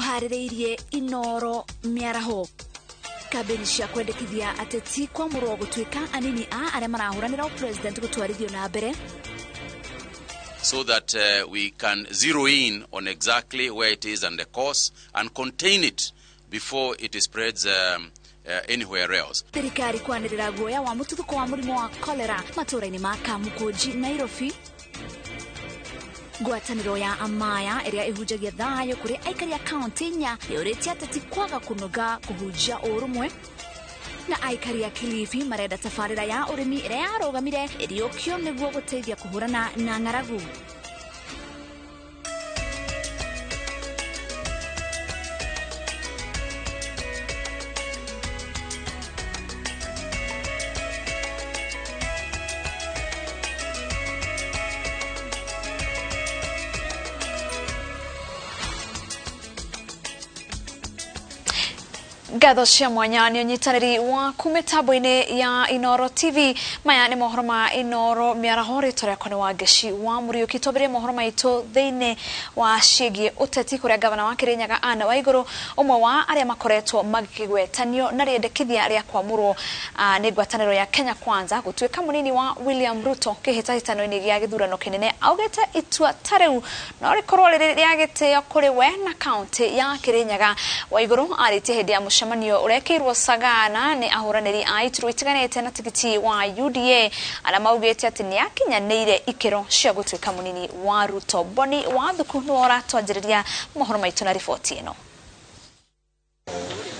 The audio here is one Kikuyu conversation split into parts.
Tũharĩrĩirie Inoro mĩaraho. Kambĩni cia kwendekithia ateti kwamũrwo gũtuĩka anini a arĩa marahũranĩra president gũtwarithio na mbere, so that we can zero in on exactly where it is and the cause and contain it before it spreads anywhere else. Thirikari kwanĩrĩra guoya wa mũtuthũko wa mũrimũ wa cholera matũũra-inĩ ma Kamukunji, Nairobi. Ngwatanĩro ya Amaya ĩrĩa ĩhunjagia thayũ kũrĩ aikari a kaunti inya yũrĩtie ateti kwaga kũnoga kũhunjia ũrũmwe. Na aikari a Kilifi marenda tabarĩra ya ũrĩmi ĩrĩa yarũgamire ĩriũkio nĩguo gũteithia kũhũrana na ng'aragu. Ngatho cia mwanya nĩ ũnyitanĩri waku mĩtambo-inĩ ya Inoro TV. Maya nĩ mohoro ma Inoro mĩaraho. Rĩtwa rĩakwa nĩ Wangeci wa Mũriũki. Twambĩrĩrie mohoro maitũ thĩinĩ wa ciĩgiĩ ũteti, kũrĩa gavana wa Kĩrĩnyaga Anne Waigũrũ, ũmwe wa arĩa makoretwo magĩgwetanio na rĩendekithia rĩa kwamũrwo nĩ ngwatanĩro ya Kenya Kwanza gũtuĩka mũnini wa William Ruto kĩhĩtahĩtano-inĩ gĩa gĩthurano kĩnene, augĩte itua ta rĩu no rĩkorwo rĩrĩ rĩa gĩtĩo kũrĩ we na kaunti ya Kĩrĩnyaga. Waigũrũ arĩtie hĩndĩ ya mũcemanio ũrekĩirwo Sagana nĩ ahũranĩri a iturwa itiganĩte na tigiti wa UDA arĩa maugĩte atĩ nĩ akinyanĩire ikĩro cia gũtuĩka mũnini wa Ruto. Boni Wathuku nĩwe ũratwanjĩrĩria mohoro maitũ na riboti ĩno.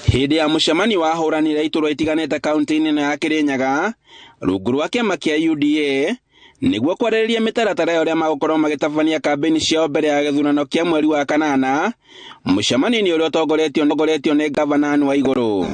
Hĩndĩ ya mũcemanio wa ahũranĩri a iturwa itiganĩte kaunti-inĩ ĩno ya Kĩrĩnyaga rungu rwa kĩama kĩa UDA nĩguo kwarĩrĩria mĩtaratara ya ũrĩa magũkorwo magĩtabania kambĩini ciao mbere ya gĩthurano kĩa mweri wa kanana. Mũcemanio-inĩ ũrĩa ũtongoretio nĩ gavana Anne Waigũrũ,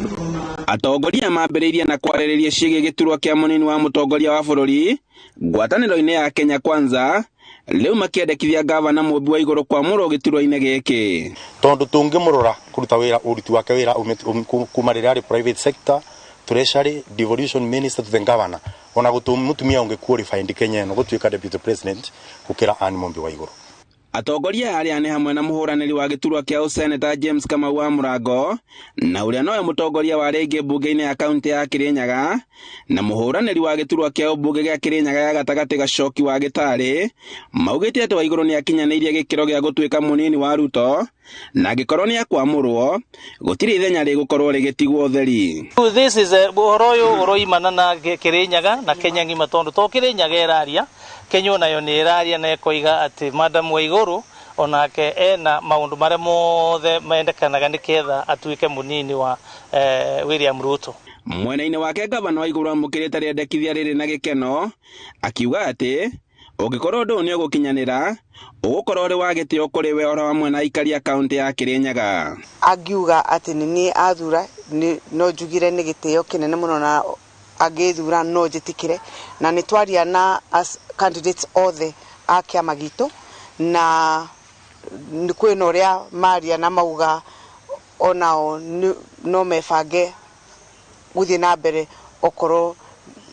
atongoria mambĩrĩirie na kwarĩrĩria ciĩgiĩ gĩturwa kĩa mũnini wa mũtongoria wa bũrũri ngwatanĩro-inĩ ya Kenya Kwanza, rĩu makĩendekithia gavana Mũmbi Waigũrũ kwamũrwo gĩturwa-inĩ gĩkĩ. Tondũ tũngĩmũrora kũruta wĩra ũruti wake wĩra kuma rĩrĩa arĩ private sector, treasury, devolution minister to the governor, ona gũtũ mũtumia ũngĩ qualified Kenya ĩno gũtuĩka deputy president gũkĩra Anne Mũmbi Waigũrũ. Atongoria arĩa nĩ hamwe na mũhũranĩri wa gĩturwa kĩa ũseneta James Kamau wa Mũrango, na ũrĩa nowe mũtongoria wa rĩngĩ mbunge-inĩ ya kaunti ya Kĩrĩnyaga, na mũhũranĩri wa gĩturwa kĩa ũmbunge gĩa Kĩrĩnyaga ya gatagatĩ Gacoki wa Gĩtarĩ, maugĩte atĩ Waigũrũ nĩ akinyanĩirie gĩkĩro gĩa gũtuĩka mũnini wa Ruto, na angĩkorwo nĩ akwamũrwo gũtirĩ ithenya rĩgũkorwo rĩgĩtigwo ũtheri. This is a ũhoro ũyũ ũroimana na Kĩrĩnyaga na Kenya ng'ima, tondũ to Kĩrĩnyaga ĩraria, Kenya onayo nĩ ĩraria na ĩkoiga atĩ Madam Waigũrũ onake ena maũndũ marĩa mothe mendekanaga nĩketha atuĩke mũnini wa William Ruto. Mwena-inĩ wake gavana Waigũrũ amũkĩrĩte rĩendekithia rĩrĩ na gĩkeno, akiuga atĩ ũngĩkorwo ũndũ ũyũ nĩ ũgũkinyanĩra ũgũkorwo ũrĩ wa gĩtĩo kũrĩ we oro hamwe na aikari a kaunti ya Kĩrĩnyaga. Angiuga atĩ nĩ niĩ athura, no njugire nĩ gĩtĩo kĩnene mũno, na angĩthura no njĩtĩkĩre, na nĩ twaria na as candidates othe a kĩama gitũ, na kwĩna ũrĩa maria na mauga onao no mebange gũthiĩ na mbere okorwo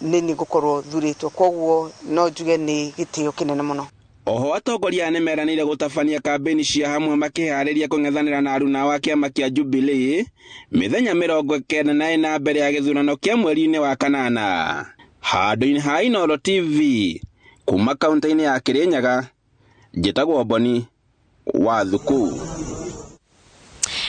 nĩ niĩ ngũkorwo thurĩtwo. Koguo no njuge nĩ gĩtĩo kĩnene mũno. Oho atongoria nĩ meranĩire gũtabania kambĩini cia hamwe makĩharĩria kũng'ethanĩra na aruna wa kĩama kĩa Jubilee mĩthenya 94 mbere ya gĩthurano kĩa mweri-inĩ wa kanana. Handũ-inĩ ha Inoro TV kuma kaunti-inĩ ya Kĩrĩnyaga, njĩtagwo Boni Wathuku.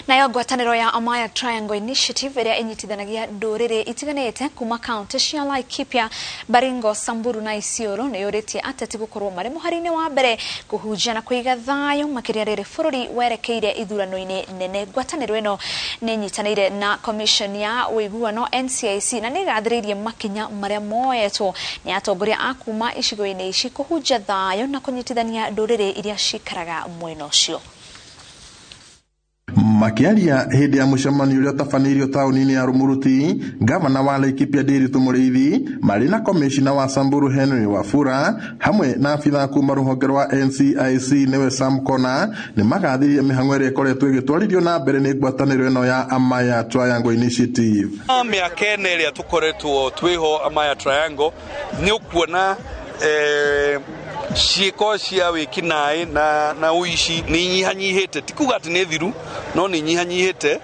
Nayo ngwatanĩro ya Amaya Triangle Initiative ĩrĩa ĩnyitithanagia ndũrĩrĩ itiganĩte kuma kaunti cia Laikipia, Baringo, Samburu na Isiolo nĩ yũrĩtie ateti gũkorwo marĩ mũhari-inĩ wa mbere kũhunjia na kũiga thayũ makĩria rĩrĩ bũrũri werekeire ithurano-inĩ nene. Ngwatanĩro ĩno nĩ ĩnyitanĩire na Commission ya Ũiguano NCIC na nĩ ĩgathĩrĩirie makinya marĩa moetwo nĩ atongoria a kuma icigo-inĩ ici kũhunjia thayũ na kũnyitithania ndũrĩrĩ iria cikaraga mwena ũcio. Makiaria hĩndĩ ya mũcemanio ũrĩa ũtabanĩirio taũni-inĩ ya Rumuruti, gavana wa Laikipia Ndiritu Mũrĩithi marĩ na komishina wa Samburu Henry Wafula hamwe na abithaa kuma rũhonge rwa NCIC nĩwe Sam Kona nĩ magathĩrĩria mĩhang'o ĩrĩa ĩkoretwo ĩgĩtwarithio na mbere nĩ ngwatanĩro ĩno ya Amaya Triangle Initiative. Mĩaka ĩna ĩrĩa tũkoretwo twĩho Amaya Triangle nĩ ũkuona Ciĩko cia wĩkinaĩ na ũici nĩ inyihanyihĩte, ti kuga atĩ nĩ thiru, no nĩ inyihanyihĩte.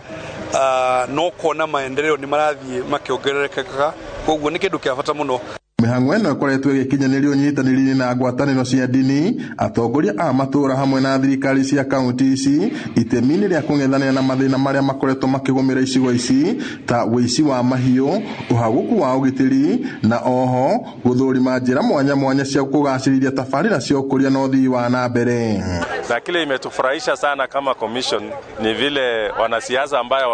No kuona maendeleo nĩ marathiĩ makĩongererekaga, koguo nĩ kĩndũ kĩa bata mũno. Mĩhang'o ĩno ĩkoretwo ĩgĩkinyanĩrio ũnyitanĩri-inĩ na ngwatanĩro cia ndini, atongoria a matũũra hamwe na thirikari cia kaunti ici itemi-inĩ rĩa kũng'ethanĩra na mathĩna marĩa makoretwo makĩgũmĩra icigo ici ta ũici wa mahiũ, ũhagũku wa ũgitĩri na oho gũthũrima njĩra mwanya mwanya cia kũgacĩrithia tabarĩra cia ũkũria na ũthii wa na mbere. Na kile imetufurahisha sana kama commission ni vile wanasiasa ambayo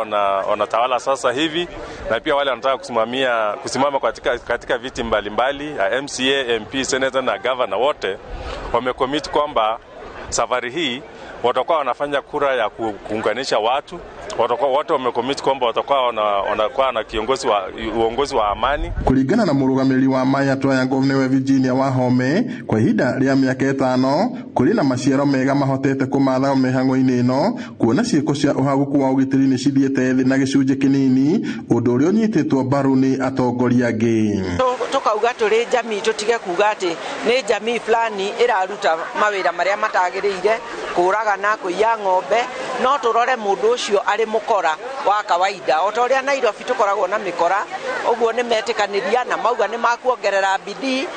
wanatawala sasa hivi na pia wale wanataka kusimama katika viti mbalimbali ya MCA, MP, Senator na Governor, wote wamecommit kwamba safari hii watakuwa wanafanya kura ya kuunganisha watu. Watakuwa wote wamecommit kwamba watakuwa wanakuwa na kiongozi wa uongozi wa amani. Kũringana na mũrũgamĩrĩri wa Maya Triangle nĩwe Virginia Wahome, kwa ihinda rĩa mĩaka 5 kũrĩ na maciaro mega mahotete kũmatha mĩhang'o-inĩ ĩno, kuona ciĩko cia ũhagũku wa ũgitĩri nĩ cithiĩte thĩ na gĩcunjĩ kĩnini, ũndũ ũrĩa ũnyitĩtwo mbaru nĩ atongoria angĩ. Tukauga tũrĩ jamii tũtige kuga atĩ nĩ jamii fulani ĩraruta mawĩra marĩa matagĩrĩire, kũragana, kũiya ng'ombe, no tũrore mũndũ ũcio arĩ mũkora wa kawaida. O ta ũrĩa Nairobi tũkoragwo na mĩkora, ũguo nĩ metĩkanĩria na mauga nĩ makuongerera bidii.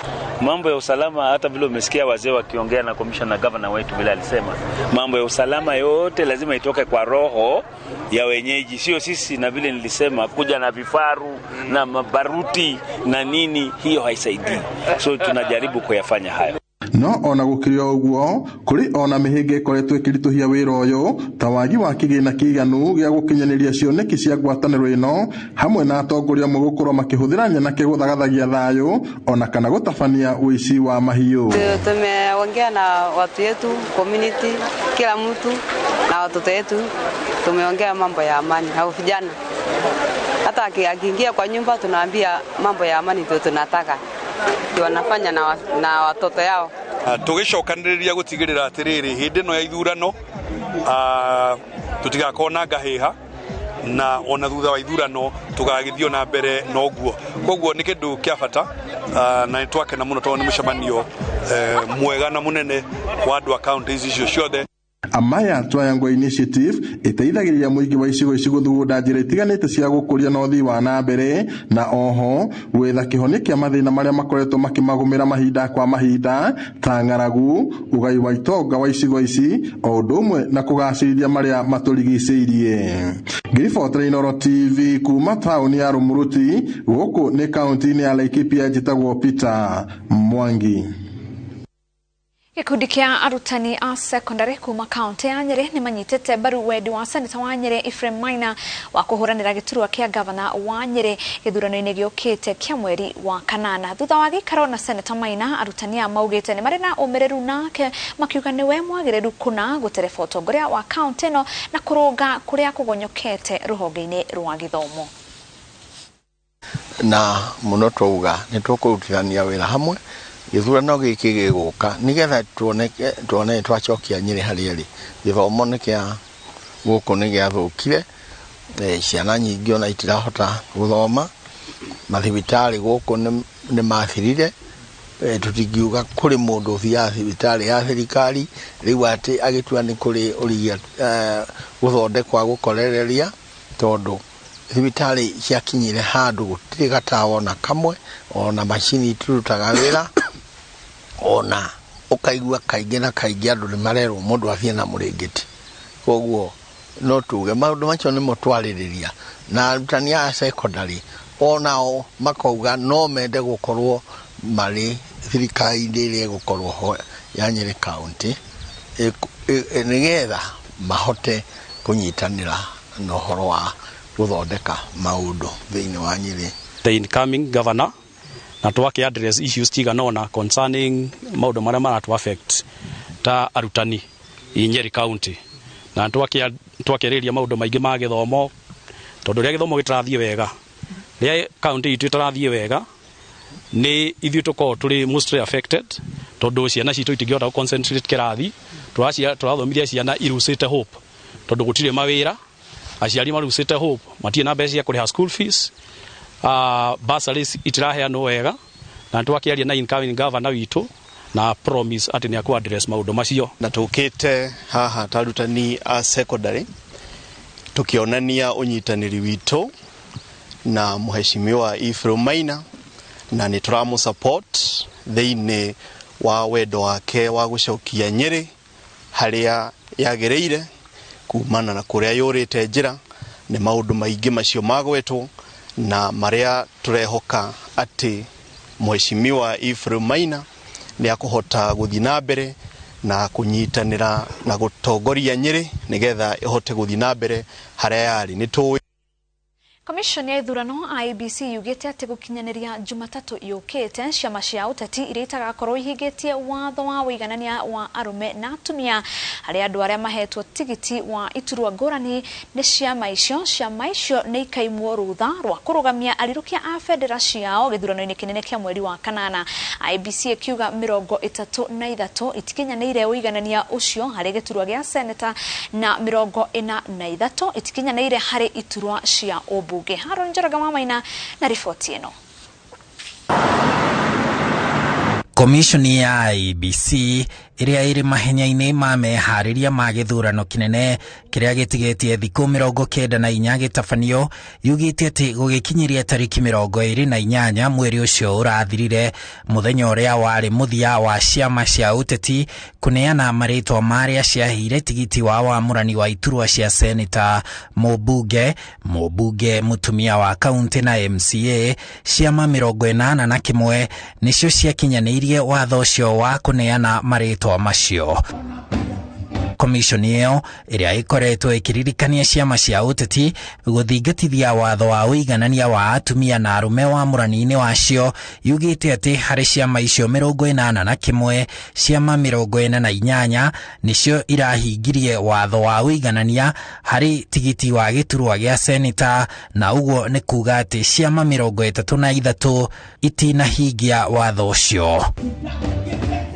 Mambo ya usalama, hata vile umesikia wazee wakiongea na commissioner governor wetu vile alisema, mambo ya usalama yote lazima itoke kwa roho ya wenyeji, sio sisi. Na vile nilisema kuja na vifaru na mabaruti na nini, hiyo haisaidii. So tunajaribu kuyafanya hayo. No ona gũkĩrĩ o ũguo, kũrĩ ona mĩhĩnga ĩkoretwo ĩkĩritũhia wĩra ũyũ ta wagi wa kĩgĩna kĩiganu gĩa gũkinyanĩria cioneki cia ngwatanĩro ĩno, hamwe na atongoria amwe gũkorwo makĩhũthĩra nyanake gũthagathagia thayũ ona kana gũtabania ũici wa mahiũ. Tumeongea na watu yetu, community, kila mtu na watoto yetu, tumeongea mambo ya amani au vijana. Hata akiingia kwa nyumba tunaambia mambo ya amani ndio tunataka. Wanafanya na watoto yao. Tũgĩcokanĩrĩria gũtigĩrĩra atĩrĩrĩ hĩndĩ ĩno ya ithurano tũtigakorwo na ngahĩha, na ona thutha wa ithurano tũgagĩthiĩ na mbere na ũguo. Koguo nĩ kĩndũ kĩa bata, na nĩtwakena mũno tondũ nĩ mũcemanio mwega na mũnene wa andũ a kaunti icio ciothe. Amaya Triangle Initiative ĩteithagĩrĩria mũingĩ wa icigo ici gũthugunda njĩra itiganĩte cia gũkũria na ũthii wa na mbere, na oho gwetha kĩhonia kĩa mathĩna marĩa makoretwo makĩmagũmĩra mahinda kwa mahinda ta ng'aragu, ũgai wa itonga wa icigo ici, o ũndũ ũmwe na kũgacĩrithia marĩa matũrigicĩirie. Ngĩribotera Inooro TV kuma taũni ya Rumuruti, gũkũ nĩ kaunti-inĩ ya Laikipia, njĩtagwo Peter Mwangi. Gĩkundi kĩa arutani a secondary kuma kaunti ya Nyeri nĩ manyitĩte mbaru wendi wa seneta wa Nyeri Ephraim Maina wa kũhũranĩra gĩturwa kĩa gavana wa Nyeri gĩthurano-inĩ gĩũkĩte kĩa mweri wa kanana. Thutha wa gĩikaro na seneta Maina, arutani aya maugĩte nĩ marĩ na ũmĩrĩru nake, makiuga nĩwe mwagĩrĩru kũna gũtereba ũtongoria wa kaunti ĩno na kũrũnga kũrĩa kũgonyokete rũhonge-inĩ rwa gĩthomo. Na mũno twauga nĩ tũkũrutithania wĩra hamwe gĩthurano gĩkĩ gĩgũka nĩgetha tuone twacokia Nyeri harĩa ĩrĩ. Gĩthomo nĩ kĩa gũkũ nĩ gĩathũkire, ciana nyingĩ ona itirahota gũthoma, mathibitarĩ gũkũ nĩ mathirire. Tũtingiuga kũrĩ mũndũ ũthiaga thibitarĩ ya thirikari rĩu atĩ agĩtua nĩ kũrĩ ũrĩa gũthondekwa gũkorereria, tondũ thibitarĩ ciakinyire handũ gũtirĩ gatawa ona kamwe, ona macini itirutaga wĩra, ona ũkaigua kaingĩ na kaingĩ andũ nĩ marerwo mũndũ athiĩ na mũrĩngĩti. Koguo no tuge maũndũ macio nĩmo twarĩrĩria, na arutani a secondary onao makauga no mende gũkorwo marĩ thirikari-inĩ ĩrĩa ĩgũkorwo ho ya Nyeri County, nĩgetha mahote kũnyitanĩra na ũhoro wa gũthondeka maũndũ thĩinĩ wa Nyeri. The incoming governor na twake address issues cigana ona concerning maũndũ marĩa maratu affect ta arutani i Nyeri County, na twakĩarĩria maũndũ maingĩ ma gĩthomo, tondũ rĩrĩa gĩthomo gĩtarathiĩ wega, rĩrĩa county itũ ĩtarathiĩ wega, nĩ ithuĩ tũkoragwo tũrĩ mostly affected, tondũ ciana citũ itingĩhota concentrate kĩrathi, tũrathomithia ciana irucĩte hope, tondũ gũtirĩ mawĩra, aciari marucĩte hope, matirĩ na mbeca cia kũrĩha school fees, bursaries itiraheanwo wega, na twakĩaria na incoming governor witũ Na promise atĩ nĩ akũ address maũndũ macio. Na tũkĩte haha ta arutani a secondary tukionania unyitanĩri witũ na Mheshimiwa Ephraim Maina, na nĩ tũramũ support thĩinĩ wa wendo wake wa gũcokia Nyĩrĩ harĩa yagĩrĩire kumana na kũrĩa yũrĩte njĩra. Nĩ maũndũ maingĩ macio magwetwo na marĩa tũrehoka atĩ Mheshimiwa Ephraim Maina nĩ akũhota gũthiĩ na mbere na kũnyitanĩra na gũtongoria Nyĩrĩ nĩgetha ĩhote gũthiĩ na mbere harĩa yarĩ. Nĩ tũĩ Commission ya ithurano IEBC yugĩte atĩ gũkinyanĩria Jumatatũ yũkĩte ciama cia ũteti iria itagakorwo ihingĩtie watho wa ũiganania wa arũme na atumia harĩ andũ arĩa mahetwo tigiti wa iturwa ngũrani nĩ ciama icio nĩ ikaimwo rũtha rwa kũrũgamia arirũkia a bendera ciao gĩthurano-inĩ kĩnene kĩa mweri wa kanana. IEBC ĩkiuga 33 itikinyanĩire ũiganania ũcio harĩ gĩturwa gĩa seneta na 43 itikinyanĩire harĩ iturwa cia ũmbunge. Haron Njoroge wa Maina na riboti ĩno. Komishoni ya IEBC ĩrĩa ĩrĩ mahenya-inĩ ma meharĩria ma gĩthurano kĩnene kĩrĩa gĩtigĩtie thikũ 94 gĩtabanio yugĩte atĩ gũgĩkinyĩria tarĩki 28 mweri ũcio ũrathirire, mũthenya ũrĩa warĩ mũthia wa ciama cia ũteti kũneana marĩtwa marĩa ciaheire tigiti wa wamũrani wa iturwa cia seneta, mũmbunge, mũmbunge mũtumia wa kaunti na MCA, ciama 81 nĩcio ciakinyanĩirie watho ũcio wa kũneana marĩtwa macio. Komishoni ĩyo ĩrĩa ĩkoretwo ĩkĩririkania ciama cia ũteti gũthingatithia watho wa ũiganania wa atumia na arũme wamũrani-inĩ wacio yugĩte atĩ harĩ ciama icio 81 ciama 48 nĩcio irahingirie watho wa ũiganania harĩ tigiti wa gĩturwa gĩa seneta, na ũguo nĩ kuga atĩ ciama 33 itinahingia watho ũcio.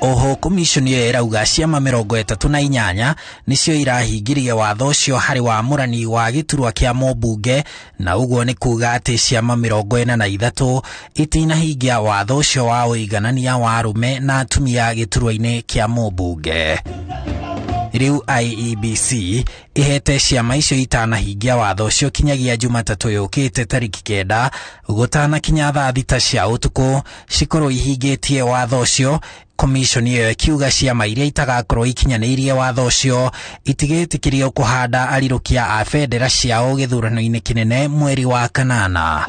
Oho komishoni ĩyo ĩrauga ciama 38 nĩcio irahingirie watho ũcio harĩ wamũrani wa gĩturwa kĩa mũmbunge, na ũguo nĩ kuga atĩ ciama 43 itinahingia watho ũcio wa ũiganania wa arũme na atumia gĩturwa-inĩ kĩa mũmbunge. Rĩu IEBC ihete ciama icio itanahingia watho ũcio kinyagia Jumatatũ yũkĩte tarĩki 9 gũtanakinya thaa 6 cia ũtukũ cikorwo ihingĩtie watho ũcio. Komishoni ĩyo ĩkiuga ciama iria itagakorwo ikinyanĩirie watho ũcio itigetĩkĩrio kũhanda arirũkia a bendera ciao gĩthurano-inĩ kĩnene mweri wa kanana.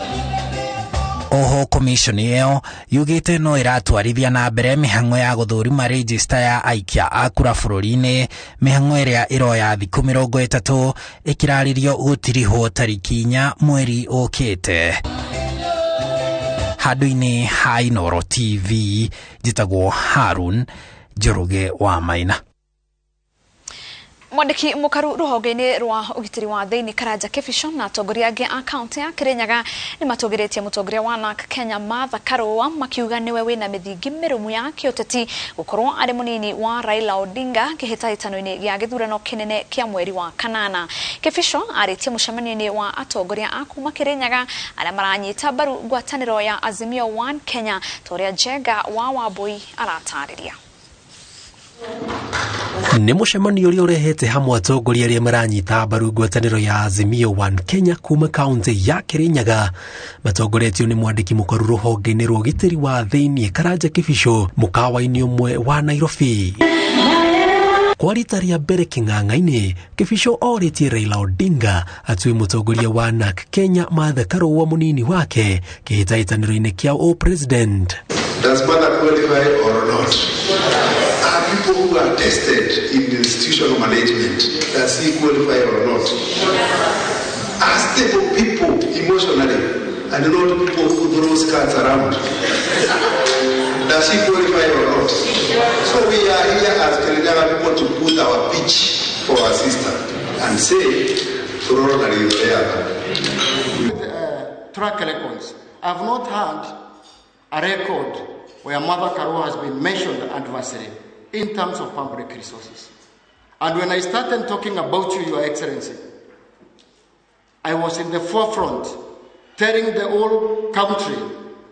Oho komishoni ĩyo yugĩte no ĩratwarithia na mbere mĩhang'o ya gũthũrima rejista ya aikia a kura bũrũri-inĩ, mĩhang'o ĩrĩa ĩroya thikũ 30 ĩkĩrarĩrio gũtirihwo tarĩki 4 mweri ũkĩte. Handũ-inĩ ha Inooro TV njĩtagwo Harun Njoroge wa Maina. Mwandĩki mũkaru rũhonge-inĩ rwa ũgitĩri wa thĩinĩ Karanja Kĩbico na atongoria angĩ a kaunti ya Kĩrĩnyaga nĩ matũgĩrĩtie mũtongoria wa NARC Kenya Martha Karũa makiuga nĩwe wĩna mĩthingi mĩrũmu ya kĩũteti gũkorwo arĩ mũnini wa Raila Odinga kĩhĩtahĩtano-inĩ gĩa gĩthurano kĩnene kĩa mweri wa kanana. Kĩbico arĩtie mũcemanio-inĩ wa atongoria a kuma Kĩrĩnyaga arĩa maranyita mbaru ngwatanĩro ya Azimio One Kenya ta ũrĩa Njenga wa Wambui aratarĩria. Nĩ mũcemanio ũrĩa ũrehete hamwe atongoria arĩa maranyita mbaru ngwatanĩro ya Azimio One Kenya kuma kaunti ya Kĩrĩnyaga matongoretio nĩ mwandĩki mũkaru rũhonge-inĩ rwa ũgitĩri wa thĩinĩ Karanja Kĩbico mũkawa-inĩ ũmwe wa Nairobi. Kwa rita rĩa mbere kĩng'ang'a-inĩ, Kĩbico orĩtie Raila Odinga atue mũtongoria wa NARC Kenya Martha Karũa mũnini wake kĩhĩtahĩtanĩro-inĩ kĩa o-president. Does Martha qualify or not? Are people who are tested in institutional management, does he qualify or not? Are stable people emotionally and not people who throw skirts around? Does he qualify or not? So we are here as Kirinyaga people to put our pitch for our sister and say, with track records, I've not had a record where Martha Karua has been mentioned adversely in terms of public resources. And when I started talking about you, Your Excellency, I was in the forefront telling the whole country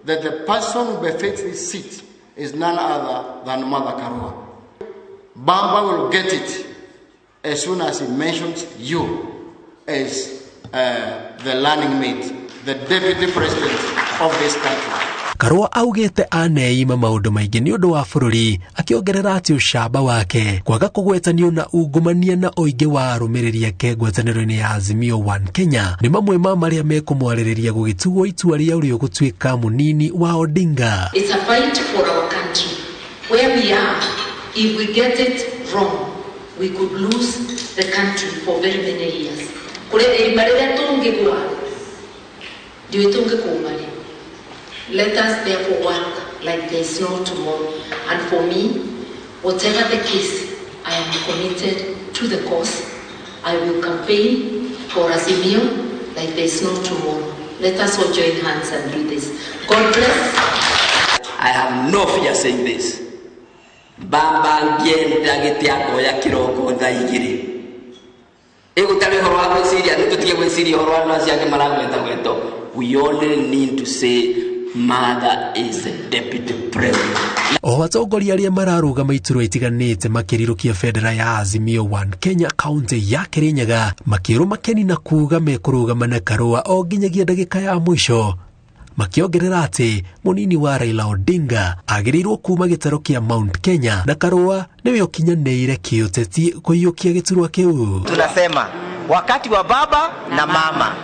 that the person who befits this seat is none other than Martha Karua. Bamba will get it as soon as he mentions you as the learning mate, the deputy president of this country. Karua augite aneima maundu maingi ni undu wa bururi, akiongerera ati ucamba wake kwaga kugwetanio na ungumania na uingi wa arumiriri ake ngwataniro-ini ya Azimio One Kenya ni mamwe ma maria mekumwaririria gugituo itua ria uria ugutuika munini wa Odinga. It's a fight for our country. Where we are, if we get it wrong, we could lose the country for very many years. Kuria irima riria tungigwa ndiui tungikuma. Let us therefore work like there is no tomorrow. And for me, whatever the case, I am committed to the cause. I will campaign for Azimio like there is no tomorrow. Let us all join hands and do this. God bless. I have no fear saying this. Baba ngienda gĩtiakoya kĩroko thaa igĩrĩ. Ĩgũtarĩ ũhoro wa gwĩciria, nĩtũtige gwĩciria ũhoro wa andũ acio angĩ maragwetagwetwo. We only need to say Mother is the deputy president. Oho atongoria aria mararugama iturwa itiganite makirirukia bendera ya Azimio One Kenya kaunti ya Kirinyaga makirwo makeni na kuga mekurugama na Karua o nginyagia ndagika ya mwisho, makiongerera ati munini wa Raila Odinga agiriirwo kuma gitaro kia Mount Kenya na Karua niwe ukinyanĩire kiuteti kuiyukia giturwa kiu. Tunasema wakati wa baba na mama,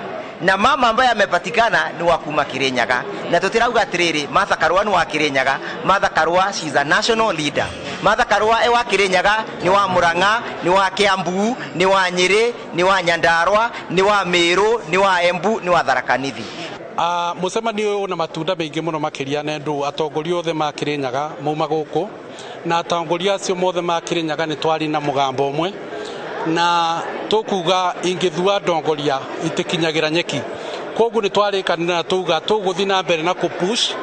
na mama ambaye amepatikana ni wa kuma Kirinyaga, na tutirauga atiriri Martha Karua ni wa Kirinyaga. Martha Karua, she is a national leader. Martha Karua e wa Kirinyaga, ni wa Murang'a, ni wa Kiambu, ni wa Nyeri, ni wa Nyandarua, ni wa Meru, ni wa Embu, ni wa Tharaka Nithi. Mucemanio uyu na matunda maingi muno makiria nendu atongoria othe ma Kirinyaga mauma guku, na atongoria acio mothe ma Kirinyaga ni twari na mugambo umwe, na tukuga ingithua ndongoria itikinyagira nyeki. Koguo ni twarikanira na tuga tuguthi na mbere na kupush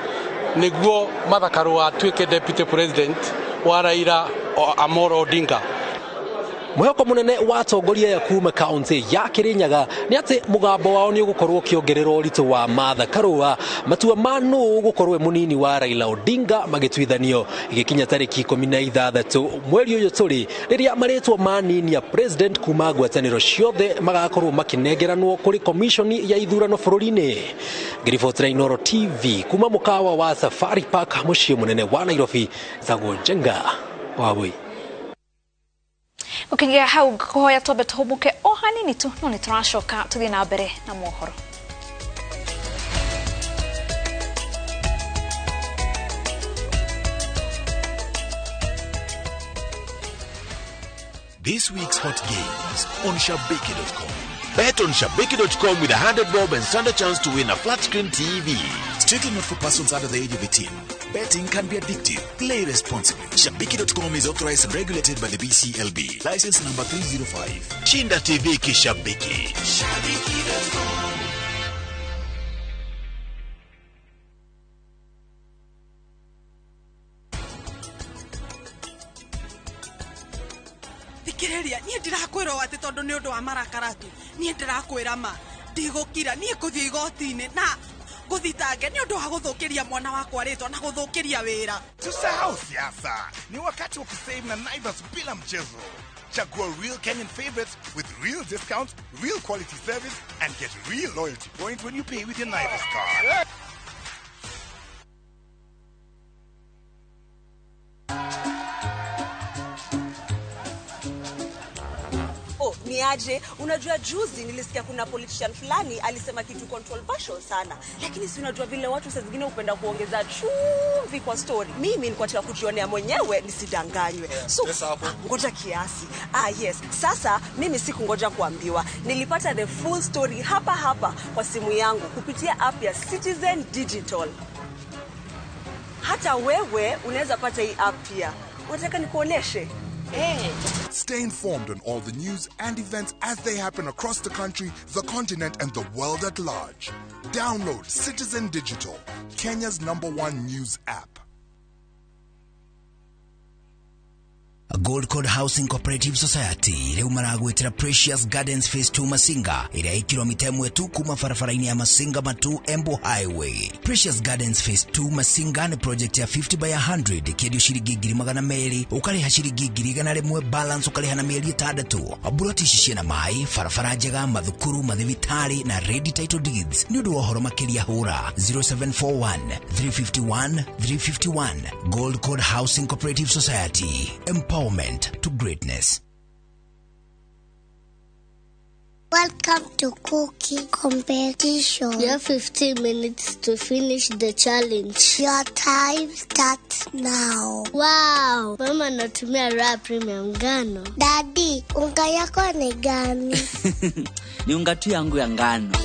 niguo Martha Karua atuike deputy president wa Raila Amolo Odinga. Mwihoko munene wa atongoria ya kuma kaunti ya Kirinyaga ni ati mugambo wao ni ugukorwo ukiongerera uritu wa Martha Karua matua ma nu ugukorwo munini wa Raila Odinga magituithanio igikinya tariki 16 mweri uyu turi riria maritwa manini ya president kuma ngwataniro ciothe magakorwo makinengeranwo kuri commission ya ithurano bururi-ini. Ngiribotera Inooro TV kuma mukawa wa Safari Park mucii munene wa Nairobi, Zago Njenga Wabui. Ukiingia hau kuhoya twambe tuhumuke o hanini tu no nituracoka tuthie na mbere na mohoro. This week's hot games on Shabiki.com. Bet on Shabiki.com with 100 bob and stand a chance to win a flat screen TV. Strictly not for persons under the age of 18. Betting can be addictive. Play responsibly. Shabiki.com is authorized and regulated by the BCLB. License number 305. Shinda TV Kishabiki. Shabiki.com. Thikiriria, niĩ ndirakwĩra atĩ tondũ nĩ ũndũ wa marakara tu, niĩ ndĩrakwĩra ma ndigũkira, niĩ ngũthiĩ igoti-inĩ na ngũthitange nĩ ũndũ wa gũthũkĩria mwana wakwa rĩtwa na gũthũkĩria wĩra. Tusahau siasa, ni wakati wa kusave na Naivas bila mchezo. Chagua real Kenyan favorites with real discounts, real quality service and get real loyalty points when you pay with your Naivas card. Niaje, unajua juzi nilisikia kuna politician fulani alisema kitu controversial sana. Lakini si unajua vile watu saa zingine hupenda kuongeza chumvi kwa story. Mimi nilikuwa nataka kujionea mwenyewe nisidanganywe. So ngoja kiasi. Yes. Sasa mimi sikungoja kuambiwa. Nilipata the full story hapa hapa kwa simu yangu kupitia app ya Citizen Digital. Hata wewe unaweza pata hii app pia. Unataka nikuoneshe? Hey. Stay informed on all the news and events as they happen across the country, the continent, and the world at large. Download Citizen Digital, Kenya's #1 news app. Gold Code Housing Cooperative Society rĩu maragwĩtĩra Precious Gardens Phase 2 Masinga ĩrĩa ĩ kilomita 1 tu kuma barabara-inĩ ya Masinga Matu Embu Highway. Precious Gardens Phase 2 Masinga nĩ project ya 50 by 100 ĩkĩendio ciringi 200,000, ũkarĩha ciringi 100,000, balance ũkarĩha na mĩeri 6. Buroti ici ciĩna maĩ, barabara njega, mathukuru, mathibitarĩ na ready title deeds. Nĩ ũndũ wa ũhoro makĩria hũra 0741 351 351. Gold Code Housing Cooperative Society, empowerment to greatness. Welcome to cooking competition. You have 15 minutes to finish the challenge. Your time starts now. Wow, mama anatumia Raha Premium ngano. Daddy, unga yako ni gani? Ni unga tu yangu ya ngano.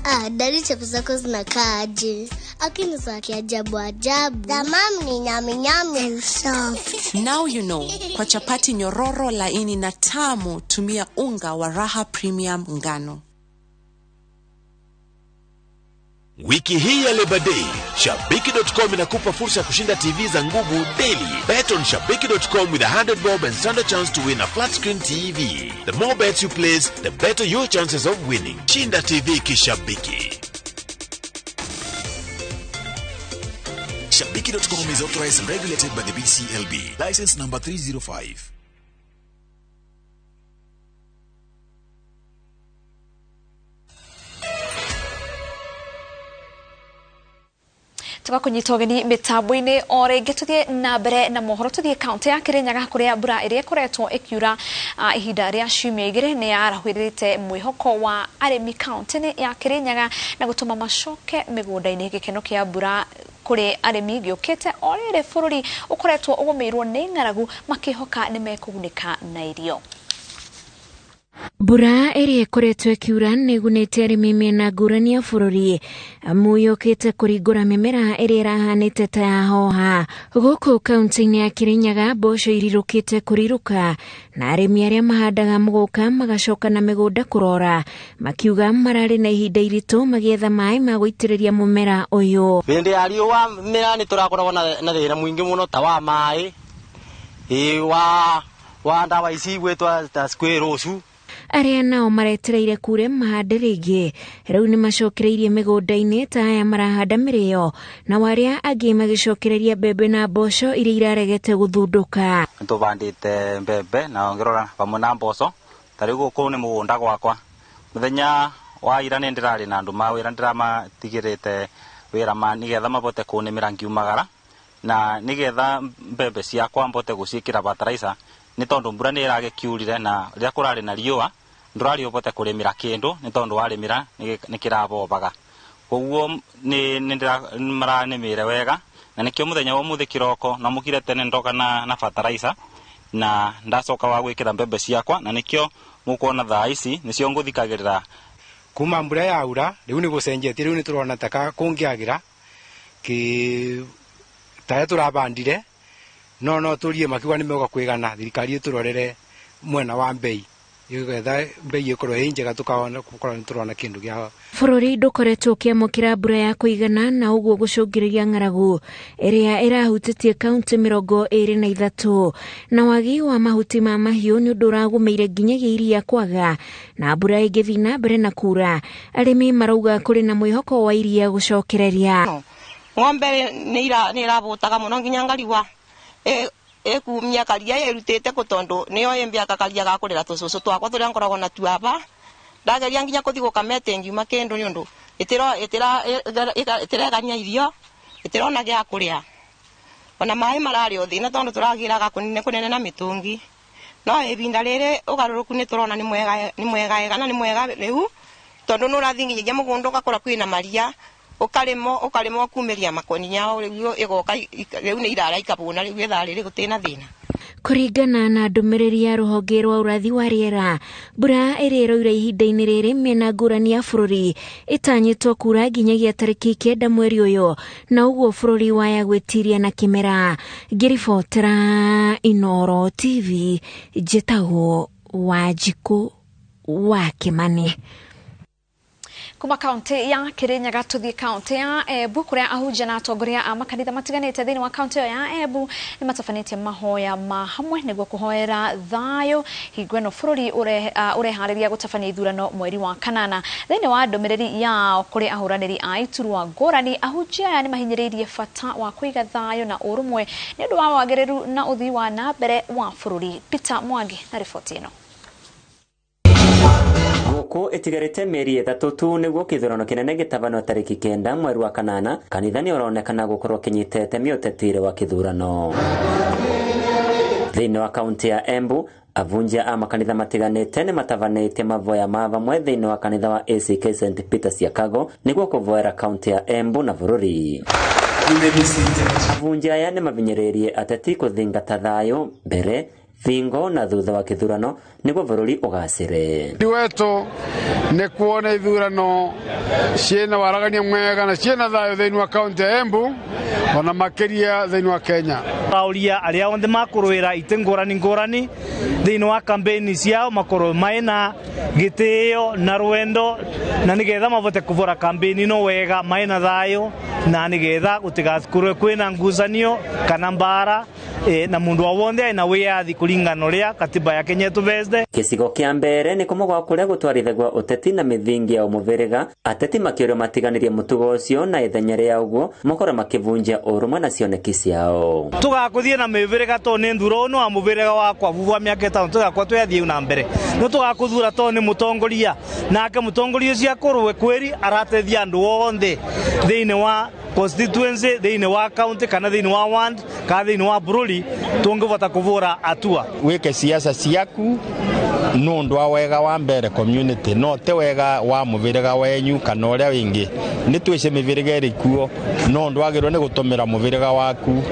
Ah, daddy, chapo zako zinakaa aje? Akini za kiajabu ajabu. The mom ni nyami nyami and soft. Now you know. Kwa chapati nyororo, laini na tamu, tumia unga wa Raha Premium ngano. Wiki hii ya Labor Day, Shabiki.com inakupa fursa ya kushinda TV za nguvu daily. Bet on Shabiki.com with 100 bob and stand a chance to win a flat screen TV. The more bets you place, the better your chances of winning. Shinda TV kishabiki. Shabiki.com is authorized and regulated by the BCLB. License number 305. Tugakunyita ũgeni mĩtambo-inĩ o rĩngĩ tũthiĩ na mbere na mohoro. Tũthiĩ kaunti ya Kirinyaga kũrĩa mbura ĩrĩa ĩkoretwo ĩkiura ihinda rĩa ciumia 2 nĩ yarahũrĩte mwĩhoko wa arĩmi kaunti-inĩ ya Kirinyaga na gũtũma macoke mĩgũnda-inĩ. Gĩkeno kĩa mbura kũrĩ arĩmi gĩũkĩte o rĩrĩ bũrũri ũkoretwo ũgũmĩirwo nĩ ng'aragu makĩhoka nĩ mekũgunĩka na irio. Mbura ĩrĩa ĩkoretwo ĩkiura nĩ ĩgunĩte arĩmi mĩena ngũrani ya bũrũri, amu yũkĩte kũringũra mĩmera ĩrĩa ĩrahanĩte ta yahoha. Gũkũ kaunti-inĩ ya Kirinyaga mboco irirũkĩte kũrirũka na arĩmi arĩa mahandaga mũgũka magacoka na mĩgũnda kũrora, makiuga mararĩ na ihinda iritũ magĩetha maĩ ma gũitĩrĩria mũmera ũyũ. Hĩndĩ ya riũa mĩmera nĩ tũrakoragwo na thĩna mũingĩ mũno ta wa maĩ, wa ndawa ici gwĩtwa ta square. Arĩa nao maretereire kure mahande rĩngĩ rĩu nĩ macokereirie mĩgũnda-inĩ ta aya marahanda mĩrĩo, na arĩa angĩ magĩcokereria mbembe na mboco iria iraregete gũthundũka. Nĩtũbandĩte mbembe na ngĩrora vamwe na mboco, ta rĩu gũkũ nĩ mũgũnda gwakwa. Mũthenya wa ira nĩ ndĩrarĩ na andũ mawĩra ndĩramatigĩrĩte wĩra ma nĩgetha mabote kũnĩmĩra ngiumagara, na nĩgetha mbembe ciakwa mbote gũciĩkĩra fertilizer nĩ tondũ mbura nĩ ĩragĩkiurire na rĩrĩa kũrarĩ na riũa ndũrarĩ ũbote kũrĩmĩra kĩndũ nĩ tondũ warĩmĩra nĩ kĩrabobaga. Koguo nĩ maranĩmĩire wega na nĩkĩo mũthenya wa ũmũthĩ kĩroko na mũkire tene ndoka na fertilizer na ndacoka wa gwĩkĩra mbembe ciakwa, na nĩkĩo mũkuona thaa ici nĩcio ngũthikagĩrĩra. Kuma mbura yaura rĩu nĩ gũcenjetie, rĩu nĩ tũrona ta kũngĩagĩra kĩ taria tũrabandire no tũrie makiuga nĩ meuga kwĩgana, thirikari ĩtũrorere mwena wa mbei ĩgetha mbei ĩkorwo ĩ njega tũkaona gũkorwo nĩ tũrona kĩndũ gĩa. Bũrũri ndũkoretwo ũkĩamũkĩra mbura ya kũigana na ũguo gũcũngĩrĩria ng'aragu ĩrĩa ĩrahutĩtie kaunti 23 na wagi wa mahuti ma mahiũ nĩ ũndũ ũragũmĩire nginyagia iria kwaga na mbura ĩngĩthiĩ na mbere na kura. Arĩmi marauga kũrĩ na mwĩhoko wa iria gũcokereria. Ng'ombe nĩ ĩrabũtaga mũno nginya ngariwa ĩkumia karia ĩrutĩte kũ tondũ nĩyo ĩmbiaka karia ga kũrera tũcũcũ twakwa tũrĩa ngoragwo natuo aba. Ndageria nginya kũthiĩ gũkamete ngiuma kĩndũ nĩ ũndũ ĩtĩregania irio, ĩtĩrona gĩa kũrĩa. Ona maĩ mararĩ o thĩna tondũ tũragĩraga kũnene na mĩtũngi. No ihinda rĩrĩ ũgarũrũku nĩ tũrona nĩ mwega na nĩ mwega rĩu tondũ nĩ ũrathiĩ nginyagia mũgũnda ũgakora kwĩna maria, ũkarĩma ũkumĩria makoni yao rĩu ĩgoka rĩu nĩ irara ikabũna rĩu ithaa rĩrĩ gũtirĩ na thĩna. Kũringana na ndũmĩrĩri ya rũhonge rwa ũrathi wa rĩera, mbura ĩrĩa ĩroira ihinda-inĩ rĩrĩ mĩena ngũrani ya bũrũri ĩtanyĩtwo kura nginyagia tarĩki 9 mweri ũyũ, na ũguo bũrũri waya gwĩtiria na kĩmera. Ngĩribotera Inooro TV, njĩtagwo Wanjikũ wa Kĩmani. Kuma kaunti ya Kirinyaga tuthie kaunti ya Embu kuria ahunjia na atongoria a makanitha matiganite thiini wa kaunti ya Embu ni matabanĩtie mahoya ma hamwe niguo kuhoera thayo hingo ĩno bũrũri ũreharĩria gũtabania ithurano mweri wa kanana. Thiini wa ndũmĩrĩri yao kũrĩ ahũranĩri a iturwa ngũrani, ahunjia aya nĩ mahinyĩrĩirie bata wa kũiga thayo na ũrũmwe nĩ ũndũ wa wagĩrĩru na ũthii wa na mbere wa bũrũri. Peter Mwangi na riboti ĩno. Gũkũ ĩtigarĩte mĩeri 3 tu nĩguo kĩthurano kĩnene gĩtabanio tarĩki 9 mweri wa kanana, kanitha nĩ ũronekana gũkorwo kĩnyitete mĩũtetire wa kĩthurano. Thĩinĩ wa kaunti ya Embu, avunjia a makanitha matiganĩte nĩ matabanĩtie mavoya ma vamwe thĩinĩ wa kanitha wa ACK St Peter Siakago nĩguo kũvoera kaunti ya Embu na bũrũri. Avunjia aya nĩ mavinyĩrĩirie ateti kũthingata thayũ mbere, thingo na thutha wa kĩthurano nĩguo bũrũri ũgacĩre. Wetu nĩ kuona ithurano ciĩna waragania mwega na ciĩna thayũ thĩinĩ wa kaunti ya Embu ona makĩria thĩinĩ wa Kenya. Rauria arĩa othe makũrũĩra itĩ ngũrani ngũrani thĩinĩ wa campaign ciao makorwo maina gĩtĩo na rwendo na nĩgetha mabote kũbora campaign no wega maina thayũ na nĩgetha gũtigakorwo kwĩna ngucanio kana mbara na mundu wa wonthe na wiyathi kuringana uria katiba ya Kenya tubeste. Gĩcigo kĩa mbere nĩ kũmwe gwa kũrĩa gũtwarithagwo ũteti na mĩthingi ya ũmũvĩrĩga. Ateti makĩũrio matiganĩrie mũtugo ũcio na ithenya rĩa ũguo makorwo makĩvunjia ũrũmwe na cioneki ciao. Tũgakũthiĩ na mĩvĩrĩga tondũ nĩ nthuro ũyũ nĩ wa mũvĩrĩga wakwa vuvwa mĩaka 5 tũgakwa twĩathiĩ na mbere no tũgakũthura tondũ nĩ mũtongoria nake mũtongoria ũcio akorwo kwĩri arateithia andũ othe thĩinĩ wa constituency, thĩinĩ wa county kana thĩinĩ wa ward kana thĩinĩ wa bũrũri tũngĩbota kũvũra atua. Wĩke siasa ciaku nũndũ wa wega wa mbere community no te wega wa mũvĩrĩga wenyu kana ũrĩa wĩngĩ. Nĩ twĩce mĩvĩrĩga ĩrĩ kuo no ndwagĩrĩirwo nĩ gũtũmĩra mũvĩrĩga waku